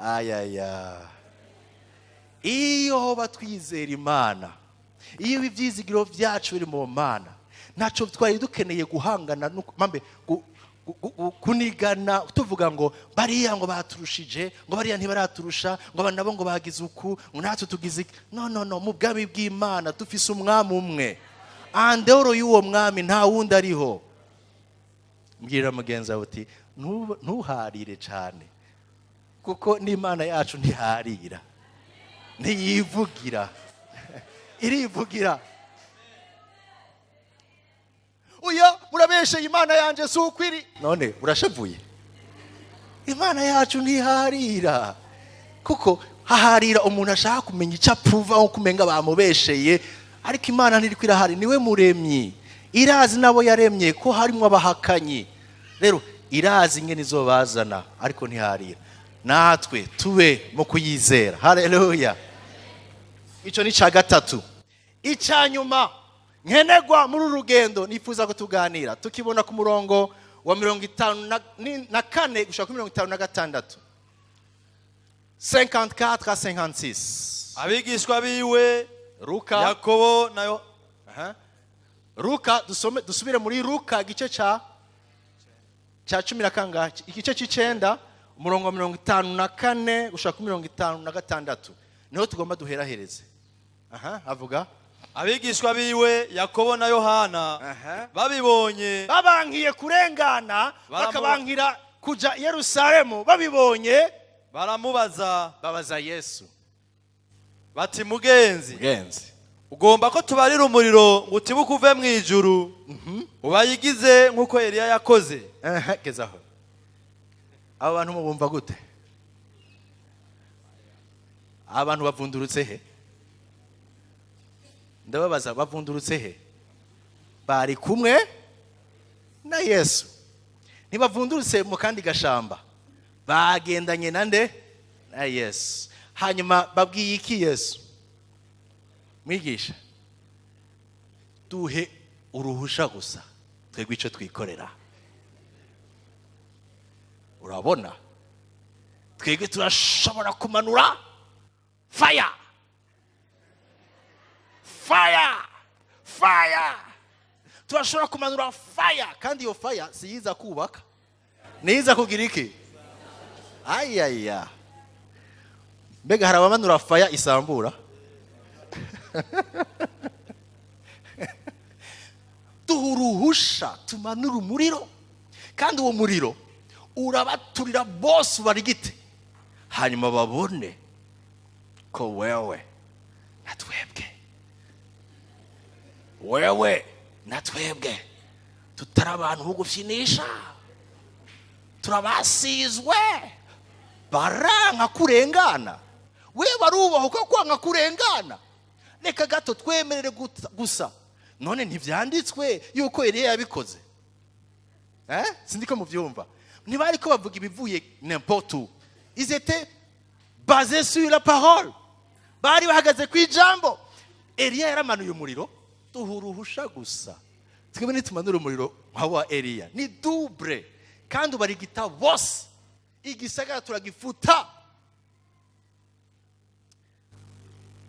Ayaya, iyo hoba twizera Imana, iyo ibyizigiro byacu biri mu Mana, ntacyo twari dukeneye guhangana mambe kunigana, tuvuga ngo bariya ngo baturushije, ngo bariya ntibaraturusha, ngo aba nabo ngo bagize uku, ngo natwe tugize iki. No, no, no. Mu bwami bw'Imana dufise umwami umwe. En dehors y'uwo mwami nta wundi ariho. Mbwira mugenzi wawe uti: "Ntuharire cyane, kuko n'Imana yacu ntiharira, ntiyivugira, irivugira." Uya murabesheye, Imana yanjye si uko iri. None urashavuye? Imana yacu ntiharira, kuko haharira umuntu ashaka kumenya icyo apfuva, nko kumenga bamubesheye. Ariko Imana ntiri irahari, niwe muremyi, irazi n'abo yaremye ko harimo abahakanyi. Rero irazi ingene izobazana, ariko ntiharira. Natwe tube mu kuyizera. Haleluya. Icyo ni icya gatatu. Icya nyuma nkenerwa muri uru rugendo nifuza ko tuganira, tukibona ku murongo wa 54 gushaka kuri 56, 54 à 56. Abigishwa biwe Luka. Yakobo na Yo- Aha. Luka, dusome, dusubire muri Luka igice cya cumi na kangahe? Igice cy'icenda, umurongo wa 54 gushaka kuri 56, niho tugomba duherahereze. Aha avuga: Abigishwa biwe Yakobo na Yohana babibonye, babankiye kurengana, bakabankira kuja i Yerusalemu, babibonye, baramubaza, babaza Yesu bati: "Mugenzi, mugenzi, ugomba ko tubarira umuriro ngo utibuke uve mu ijuru ubayigize nk'uko Eliya yakoze?" Ehe, gezaho. Aba bantu mubumva gute? Abantu bavundurutse he? Ndababaza, bavundurutse he? Bari kumwe na Yesu, ntibavundurutse mu kandi gashamba. Bagendanye na nde? Na Yesu. Hanyuma babwiye iki Yesu? "Mwigisha, duhe uruhusha gusa, twebwe icyo twikorera. Urabona, twebwe turashobora kumanura fire, fire, fire. Turashobora kumanura fire, kandi iyo fire si yiza kubaka, niyiza kugira iki? Ayaya, mbega hari abamanura fire isambura? Duha uruhusha tumanura umuriro, kandi uwo muriro urabaturira bose, ubarigite, hanyuma babone ko wewe na twebwe, wewe na twebwe tutari abantu bo gufyinisha, turabasizwe." Baranka kurengana, we barubahuka kwanga kurengana. "Reka gato, twemerere gusa. None ntibyanditswe yuko Eliya yabikoze?" Eh, sindi ko mubyumva. Ntibari ko bavuga ibivuye n'importe où, ils étaient basés sur la parole, bari bahagaze ku ijambo. Eliya yaramanuye umuriro, duha uruhusha gusa, twebwe nitumanura umuriro nka wa Eliya ni double, kandi ubarigita bose, igisagara turagifuta."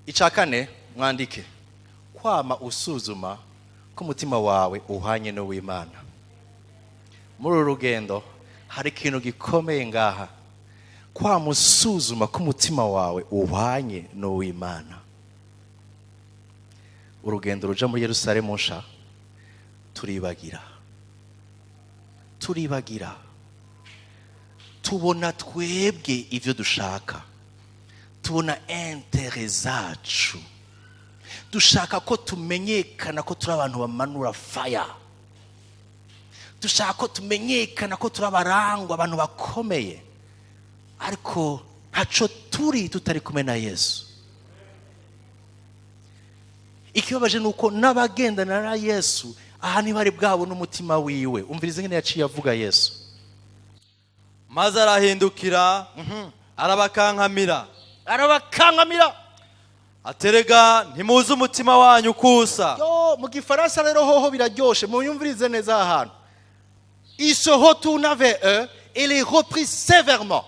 Icya kane, mwandike: kwama usuzuma ko umutima wawe uhanye n'uw'Imana. Muri uru rugendo hari ikintu gikomeye ngaha: kwama usuzuma ko umutima wawe uhanye n'uw'Imana. Urugendo ruja muri Yerusalemu nsha, turibagira, turibagira, tubona twebwe ibyo dushaka, tubona intérêts zacu, dushaka ko tumenyekana ko turi abantu bamanura fire, dushaka ko tumenyekana ko turi abarangwa, abantu bakomeye, ariko ntaco turi tutari kumwe na Yesu. Ikibabaje ni uko n'abagendana na Yesu aha ntibari bwabona umutima wiwe. Umviriza ingene yaciye avuga Yesu. Maze arahindukira, arabakankamira. Arabakankamira. Aterega ntimuzi umutima wanyu kusa. Yo, mu gifaransa rero hoho biraryoshe, muyumvirize neza aha hantu. Il se retourna vers eux et les reprit sévèrement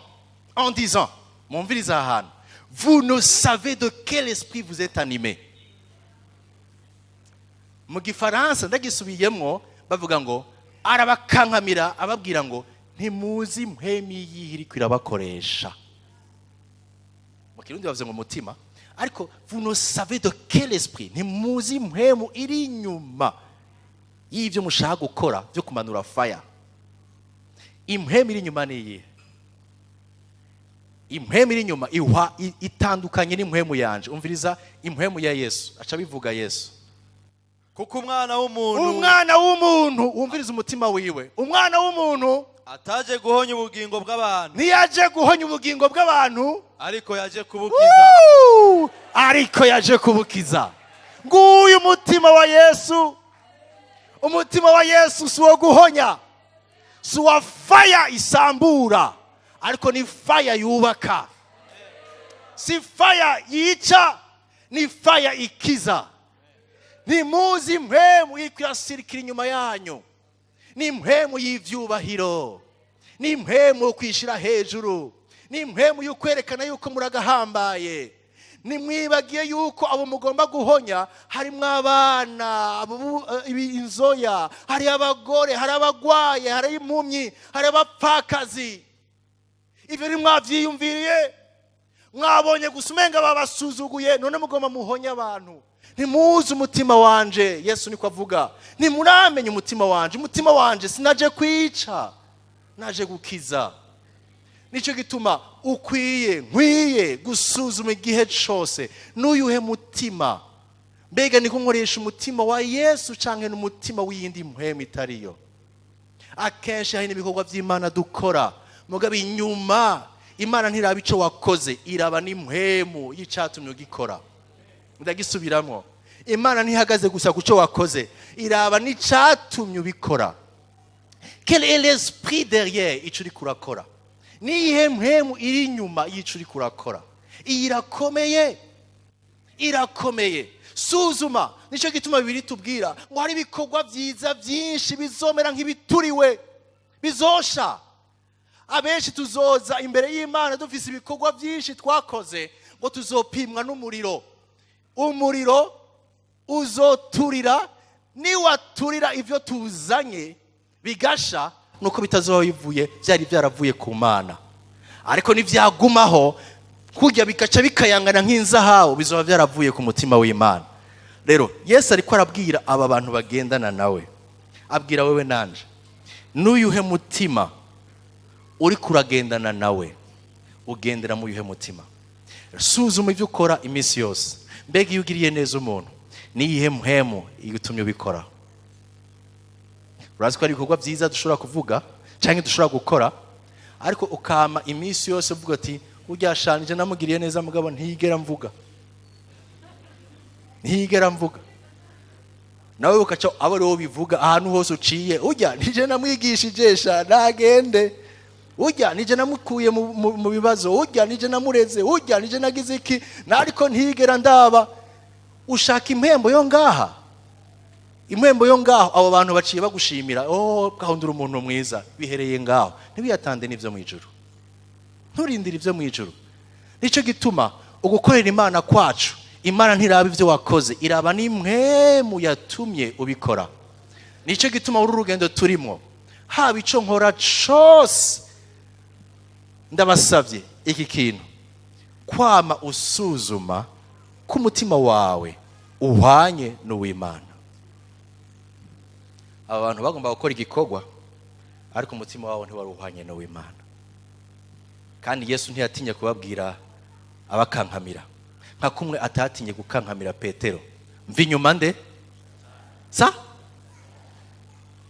en disant, mwumvirize aha hantu, "Vous ne savez de quel esprit vous êtes animés." Mu gifaransa ndagisubiyemwo, bavuga ngo arabakankamira ababwira ngo ntimuzi mpwemu iyihe iriko irabakoresha. Mu kirundi bavuze ngo umutima, ariko vous ne savez de quel esprit, ntimuzi mpwemu iri inyuma y'ibyo mushaka gukora byo kumanura fire. Impwemu iri inyuma ni iyihe? Impwemu iri inyuma ihwa itandukanye n'impwemu yanje. Umviriza impwemu ya Yesu, aca bivuga Yesu. Kuko umwana w'umuntu Umwana w'umuntu, wumviriza umutima wiwe, umwana w'umuntu ataje guhonya ubugingo bw'abantu, ntiyaje guhonya ubugingo bw'abantu, ariko yaje kubukiza. Woo! Ariko yaje kubukiza. Nguyu umutima wa Yesu. Umutima wa Yesu si uwo guhonya, si uwa fire isambura, ariko ni fire yubaka. Si fire yica, ni fire ikiza. Ntimuzi impwemu iriko irasirikira inyuma yanyu. Ni impwemu y'ivyubahiro, ni impwemu yo kwishira hejuru, ni impwemu yo kwerekana yuko muragahambaye. Nimwibagiye yuko abo mugomba guhonya harimo abana, inzoya, hari abagore, hari abagwaye, hari impumyi, hari abapfakazi. Ivyo ntimwavyiyumviriye, mwabonye gusa umenga babasuzuguye, none mugomba muhonye abantu. Ntimuzi umutima wanje. Yesu niko avuga, ntimuramenya umutima wanje. Umutima wanje sinaje kwica, naje gukiza. Nicyo gituma ukwiye, nkwiye gusuzuma igihe cyose n'uyuhe mutima. Mbega niko nkoresha umutima wa Yesu cyangwa n'umutima w'iyindi mpwemu itariyo? Akenshi hari n'ibikorwa by'Imana dukora, mugabo inyuma Imana ntiraba icyo wakoze, iraba n'impwemu y'icyatumye ugikora. Ndagisubiramo, Imana ntihagaze gusa ku cyo wakoze, iraba n'icyatumye ubikora. Quel est l'esprit derrière icyo uri kurakora? Niyihe mpwemu iri inyuma y'icyo uri kurakora? Iyi irakomeye, irakomeye. Suzuma. Nicyo gituma Bibiliya itubwira ngo hari ibikorwa byiza byinshi bizomera nk'ibituriwe, bizosha. Abenshi tuzoza imbere y'Imana dufise ibikorwa byinshi twakoze, ngo tuzopimwa n'umuriro. Umuriro uzoturira, niwaturira ibyo tuzanye bigasha, nuko bitazoba bivuye, byari byaravuye ku Mana. Ariko nibyagumaho kujya bigaca bikayangana nk'inzahabu, bizoba byaravuye ku mutima w'Imana. Rero Yesu ariko arabwira aba bantu bagendana nawe, abwira wewe nanje, n'uyuhe mutima uri kuragendana nawe? Ugendera mu yuhe mutima? Suzuma ibyo ukora iminsi yose. Mbega iyo ugiriye neza umuntu, niyihe mpwemu itumye ubikora? Urazi ko hari ibikorwa byiza dushobora kuvuga cyangwa dushobora gukora, ariko ukama iminsi yose uvuga ati: "Urya shanije namugiriye neza, mugabo ntiyigera mvuga, ntiyigera mvuga." Nawe ukaca abo ariwo bivuga ahantu hose uciye: "Urya nije namwigishije sha, nagende. Urya nije namukuye mu bibazo. Urya nije namureze. Urya nije nagize iki, ariko ntiyigera ndaba." Ushaka impembo yo ngaha, impembo yo ngaho. Abo bantu baciye bagushimira: "Oh, gahundura umuntu mwiza." Bihereye ngaho, ntibiyatande n'ibyo mu ijuru, nturindire ibyo mu ijuru. Nicyo gituma ugukorera Imana kwacu, Imana ntiraba ibyo wakoze, iraba n'impwemu yatumye ubikora. Nicyo gituma uru rugendo turimo, haba icyo nkora cyose, ndabasabye iki kintu: kwama usuzuma ko umutima wawe uhwanye n'uw'Imana. Aba bantu bagomba gukora igikorwa, ariko umutima wabo ntiwari uhwanye n'uw'Imana. Kandi Yesu ntiyatinye kubabwira, abakankamira, nka kumwe atatinye gukankamira Petero: "Mva inyuma nde sa."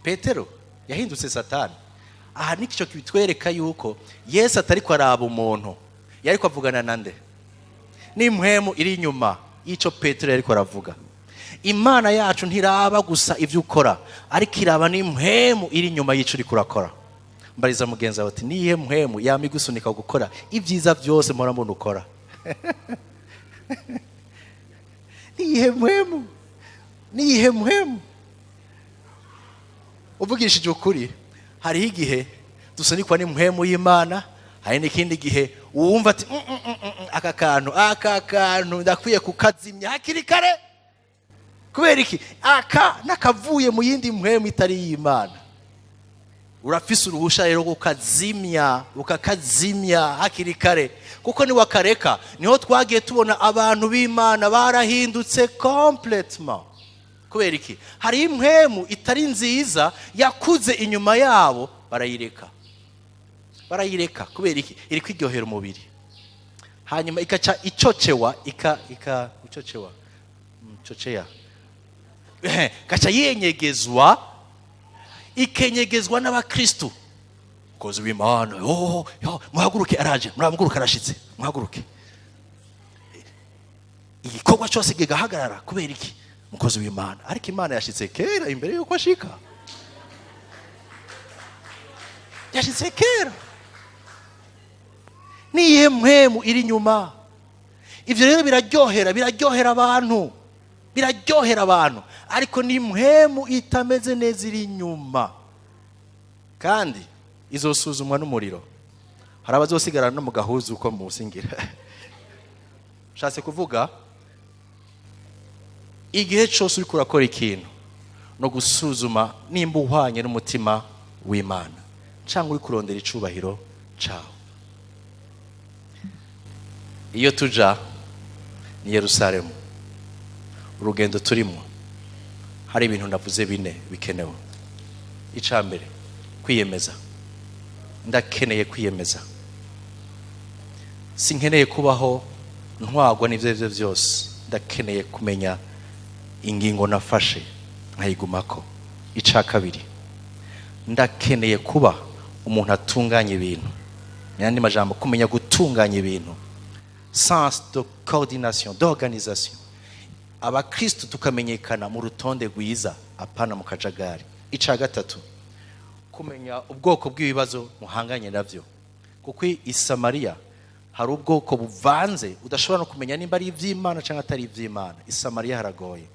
Petero yahindutse Satani. Aha nicyo kitwereka yuko Yesu atari araba umuntu, yari avugana na nde? N'impwemu iri inyuma y'icyo Petero yari aravuga. Imana yacu ntiraba gusa ibyo ukora, ariko iraba n'impwemu iri inyuma y'icyo uri kurakora. Mbariza mugenzi wawe ati: "Niyihe mpwemu yama igusunika gukora ibyiza byose mpora mbona ukora? Niyihe mpwemu? Niyihe mpwemu?" Uvugishije ukuri, hariho igihe dusunikwa n'impwemu y'Imana, hari n'ikindi gihe wumva ati: Aka kantu, aka kantu ndakwiye kukazimya hakiri kare." Kubera iki? Aka nakavuye mu yindi mpwemu itari iy'Imana. Urafise uruhusha rero ukazimya, ukakazimya hakiri kare, kuko niwakareka, niho twagiye tubona abantu b'Imana barahindutse complètement. Kubera iki? Hari impwemu itari nziza yakuze inyuma yabo, barayireka, barayireka. Kubera iki? Iri kwiryohera umubiri, hanyuma ikaca icocewa, ika icocewa, coceya, gaca yenyegezwa, ikenyegezwa n'abakristu. "Kozi w'Imana, oh, yo, muhaguruke, araje, murahaguruke, arashitse, muhaguruke." Igikorwa cyose kigahagarara. Kubera iki? Mukozi w'Imana. Ariko Imana yashitse kera imbere y'uko ashika, yashitse kera. Niyihe mpwemu iri inyuma? Ibyo rero biraryohera, biraryohera abantu, biraryohera abantu, ariko ni impwemu itameze neza iri inyuma, kandi izosuzumwa n'umuriro. Hari abazosigarana no mu gahuzu uko musingira. Nshatse kuvuga, igihe cyose uriko urakora ikintu, no gusuzuma nimba uhwanye n'umutima w'Imana cyangwa uri kurondera icubahiro cawe. Iyo tuja ni Yerusalemu. Urugendo turimo, hari ibintu navuze bine bikenewe. Icya mbere, kwiyemeza. Ndakeneye kwiyemeza. Sinkeneye kubaho ntwagwa n'ibyo ari byo byose. Ndakeneye kumenya ingingo nafashe nkayigumako. Icya kabiri, ndakeneye kuba umuntu atunganya ibintu. Mu yandi majambo, kumenya gutunganya ibintu, sens de coordination, d'organisation. Abakristo tukamenyekana mu rutonde rwiza, apana mu kajagari. Icya gatatu, kumenya ubwoko bw'ibibazo muhanganye nabyo, kuko i Samariya hari ubwoko buvanze, udashobora no kumenya nimba ari iby'Imana cyangwa atari iby'Imana. I Samariya haragoye.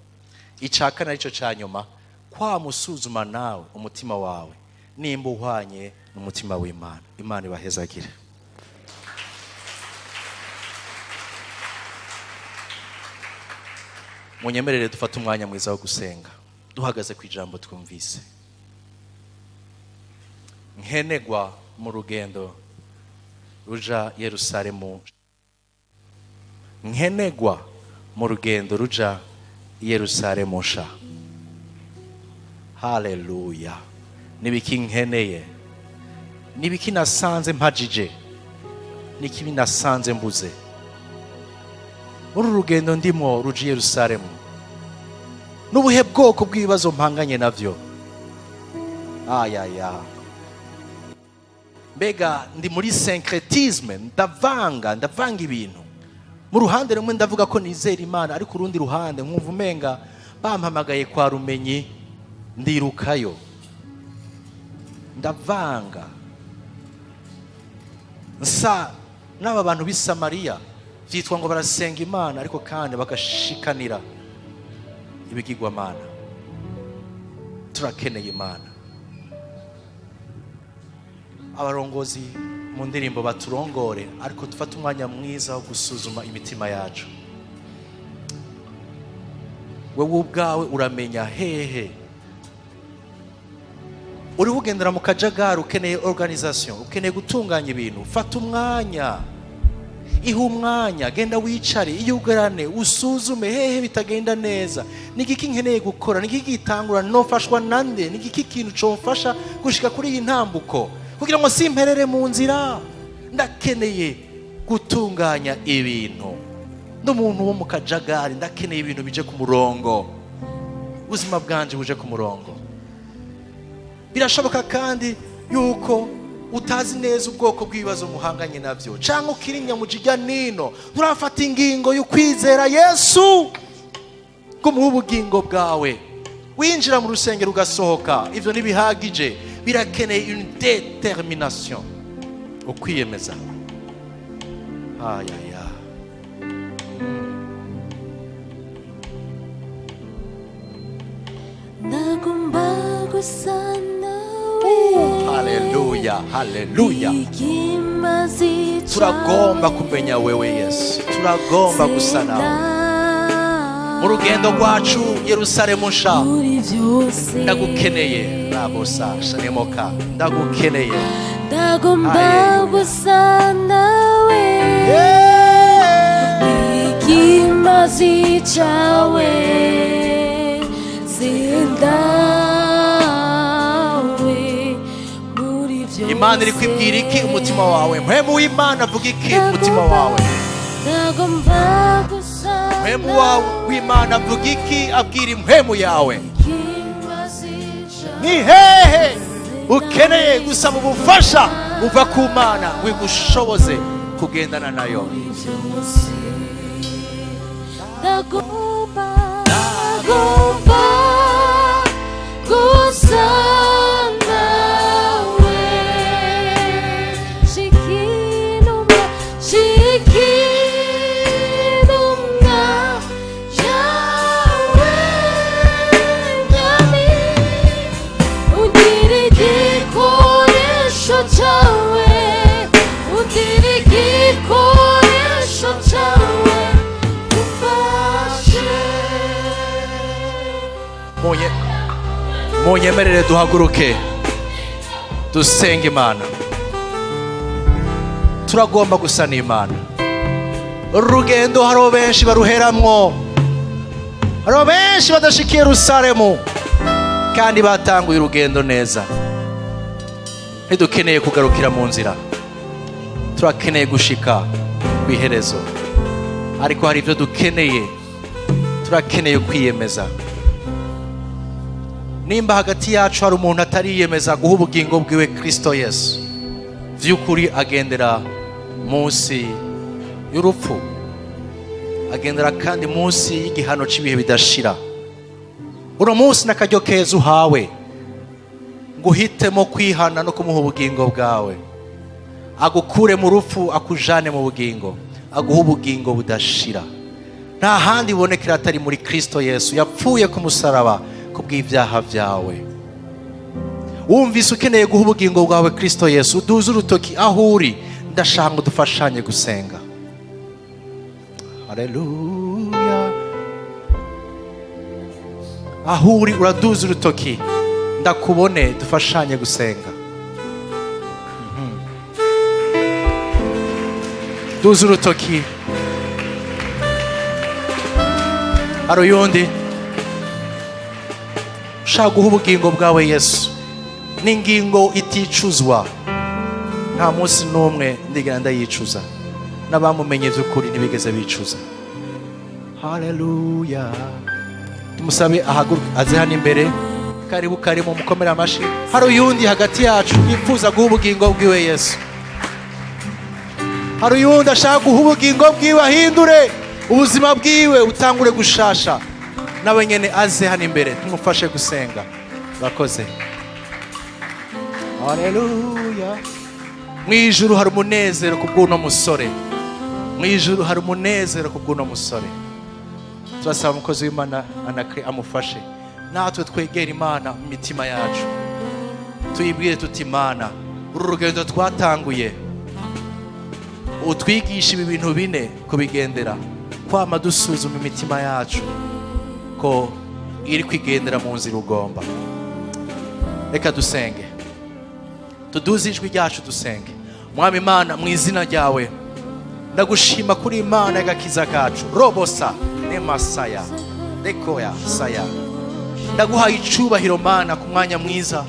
Icya kane, aricyo cya nyuma, kwamusuzuma nawe umutima wawe nimba uhwanye n'umutima w'Imana. Imana ibahezagire. Munyemerere dufate umwanya mwiza wo gusenga, duhagaze ku ijambo twumvise. Nkenegwa mu rugendo ruja Yerusalemu, nkenegwa mu rugendo ruja Yerusalemu sha. Haleluya! Nibiki nkeneye? Nibiki nasanze mpajije? Niki nasanze mbuze muri uru rugendo ndimo ruja i Yerusalemu? N'ubuhe bwoko bw'ibibazo mpanganye navyo? Ayaya, mbega ndi muri syncrétisme, ndavanga, ndavanga ibintu. Mu ruhande rumwe ndavuga ko nizera Imana, ariko urundi ruhande nkumva umenga bampamagaye kwa rumenyi ndirukayo. Ndavanga, nsa n'aba bantu b'i Samariya byitwa ngo barasenga Imana, ariko kandi bagashikanira ibigirwamana. Turakeneye Imana. Abarongozi mu ndirimbo baturongore, ariko dufate umwanya mwiza wo gusuzuma imitima yacu. Wowe ubwawe uramenya hehe uriho ugendera mu kajagari. Ukeneye organisation, ukeneye gutunganya ibintu. Fata umwanya, iha umwanya, genda wicare, iyugarane, usuzume hehe bitagenda neza. Ni igiki nkeneye gukora? Ni igiki gitangura? Nofashwa nande? Ni igiki kintu comfasha gushika kuri iyi ntambuko kugira ngo simperere mu nzira? Ndakeneye gutunganya ibintu. N'umuntu wo mu kajagari, ndakeneye ibintu bije ku murongo, ubuzima bwanje buje ku murongo. Birashoboka kandi yuko utazi neza ubwoko bw'ibibazo muhanganye nabyo, cyangwa ukiri nyamujijya nino, nturafata ingingo yo kwizera Yesu ngo umuhe ubugingo bwawe. Winjira mu rusengero ugasohoka, ibyo ntibihagije. Birakeneye une détermination, ukwiyemeza. Ayaya. Nagomba gusa nawe. Haleluya, haleluya! Ikimazi. Turagomba kumenya wewe Yesu, turagomba gusa nawe mu rugendo rwacu Yerusalemu nsha. Muri byose. Ndagukeneye, rabosa shanemoka, ndagukeneye. Ndagomba Haleluya. gusa nawe. Ikimazi cyawe sindawe muri byose. Imana iri kwibwira iki umutima wawe? Mpwemu w'Imana avuga iki umutima wawe? Ndagomba gusa. Mpwemu wawe w'Imana avuga iki, abwira impwemu yawe? Ikimazi cyawe. Ni hehe ukeneye gusaba ubufasha buva ku Mana ngo igushoboze kugendana nayo? Ndagomba, ndagomba gusa nawe. Shikinuma, shikinuma yawe, Mwami, ungire igikoresho cyawe, ungire igikoresho cyawe, umfashe. Munyemerere duhaguruke dusenge Imana. Turagomba gusa n'Imana. Urugendo hariho benshi baruheramwo. Hariho benshi badashika i Yerusalemu kandi batanguye urugendo neza. Ntidukeneye kugarukira mu nzira, turakeneye gushika ku iherezo. Ariko hari ibyo dukeneye, turakeneye kwiyemeza. Nimba hagati yacu hari umuntu atariyemeza guha ubugingo bwiwe Kristo Yesu, by'ukuri agendera munsi y'urupfu, agendera kandi munsi y'igihano cy'ibihe bidashira. Uno munsi n'akaryo keza uhawe ngo uhitemo kwihana no kumuha ubugingo bwawe, agukure mu rupfu akujane mu bugingo, aguha ubugingo budashira. Nta handi bubonekera atari muri Kristo Yesu yapfuye ku musaraba kubw'ibyaha byawe. Wumvise ukeneye guha ubugingo bwawe Kristo Yesu, uduze urutoki aho uri, ndashaka ngo dufashanye gusenga. Haleluya! Aho uri uraduza urutoki, ndakubone, dufashanye gusenga. Duza urutoki. Hari uyundi ushaka guha ubugingo bwawe Yesu? N'ingingo iticuzwa, nta munsi n'umwe ndigera ndayicuza, n'abamumenye by'ukuri ntibigeze bicuza. Haleluya! Tumusabe ahaguruke aze hano imbere. Karibu, karibu, mukomere amashi. Hari uyundi hagati yacu yifuza guha ubugingo bwiwe Yesu? Hari uyundi ashaka guha ubugingo bwiwe, ahindure ubuzima bwiwe, utangure gushasha? Nawe nyene aze hano imbere tumufashe gusenga. Urakoze. Haleluya! Mu ijuru hari umunezero ku bw'uno musore, mu ijuru hari umunezero ku bw'uno musore. Turasaba umukozi w'Imana Anakre amufashe, natwe twegera Imana mu mitima yacu, tuyibwire tuti: Imana, uru rugendo twatanguye, utwigisha ibi bintu bine kubigendera, kwama dusuzuma imitima yacu ko iri kwigendera mu nzira ugomba. Reka dusenge, tuduze ijwi ryacu dusenge. Mwami Imana, mu izina ryawe ndagushima kuri Imana y'agakiza kacu. Robosa nemasaya dekoya saya, ndaguhaye icubahiro Mana ku mwanya mwiza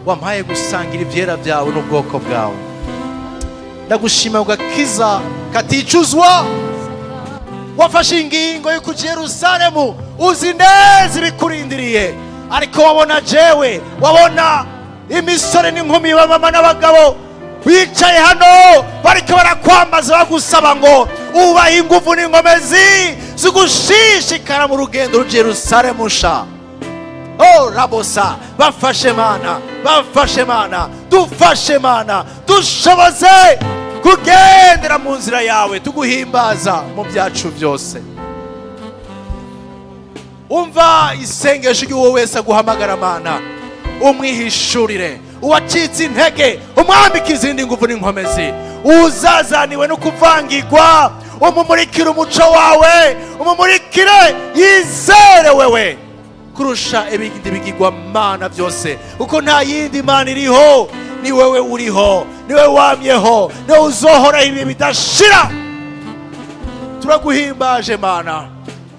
wampaye gusangira ibyera byawe n'ubwoko bwawe. Ndagushima ku gakiza katicuzwa. Wafashe ingingo yo kuja Yerusalemu uzi neza ibikurindiriye, ariko wabona jewe, wabona imisore n'inkumi, bamama n'abagabo bicaye hano bariko barakwambaza, bagusaba ngo ubahe ingufu n'inkomezi zigushishikara mu rugendo ruja Yerusalemu sha. Oh rabosa, bafashe Mana, bafashe Mana, dufashe Mana, dushoboze kugendera mu nzira yawe, tuguhimbaza mu byacu byose. Umva isengesho ry'uwo wese aguhamagara Mana, umwihishurire. Uwacitse intege umwambike izindi nguvu n'inkomezi. Uzazaniwe no kuvangirwa umumurikire umuco wawe, umumurikire yizere wewe kurusha ibindi bigirwamana byose, kuko nta yindi mana iriho, ni wewe uriho, ni wewe wamyeho, ni wewe uzohoraho ibihe bidashira. Turaguhimbaje Mana,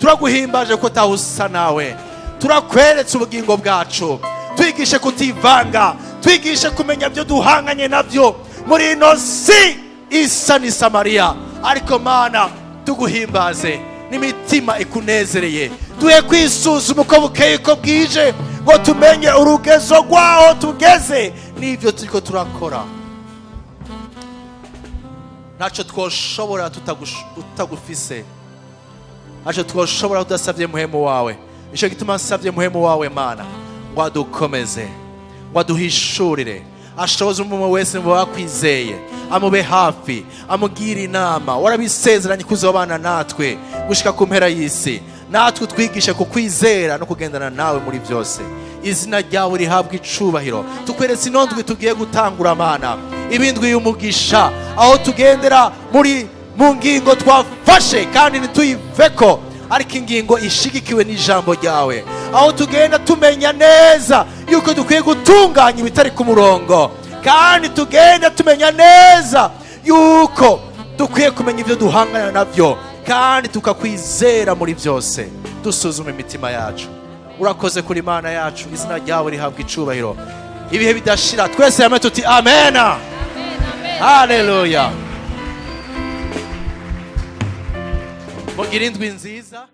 turaguhimbaje ko utawusa nawe. Turakweretse ubugingo bwacu, twigishe kutivanga, twigishe kumenya ibyo duhanganye nabyo muri ino si isa ni Samariya. Ariko Mana, tuguhimbaze n'imitima ikunezereye. Duhe kwisuzuma uko bukeye uko bwije, ngo tumenye urugezo rwaho tugeze n'ibyo turiko turakora. Ntacyo twoshobora tutagufise, ntacyo twoshobora tudasabye muhemu wawe. Nicyo gituma nsabye muhemu wawe Mana ngo adukomeze, ngo aduhishurire, ashoboze umuntu wese mu bakwizeye, amube hafi, amugire inama. Warabisezeranye kuzobana natwe gushika ku mpera y'isi, natwe utwigishe kukwizera no kugendana nawe muri byose. Izina ryawe rihabwa icubahiro. Tukweretse ino ndwi tugiye gutangura Mana, ibindwi y'umugisha, aho tugendera muri mu ngingo twafashe kandi ntituyiveko, ariko ingingo ishigikiwe n'ijambo ryawe, aho tugenda tumenya neza yuko dukwiye gutunganya ibitari ku murongo, kandi tugenda tumenya neza yuko dukwiye kumenya ibyo duhangana nabyo, kandi tukakwizera muri byose. Dusuzuma imitima yacu. Urakoze kuri Imana yacu, izina ryawe rihabwa icubahiro ibihe bidashira. Twese hamwe tuti amena. Haleluya. Mugire indwi nziza.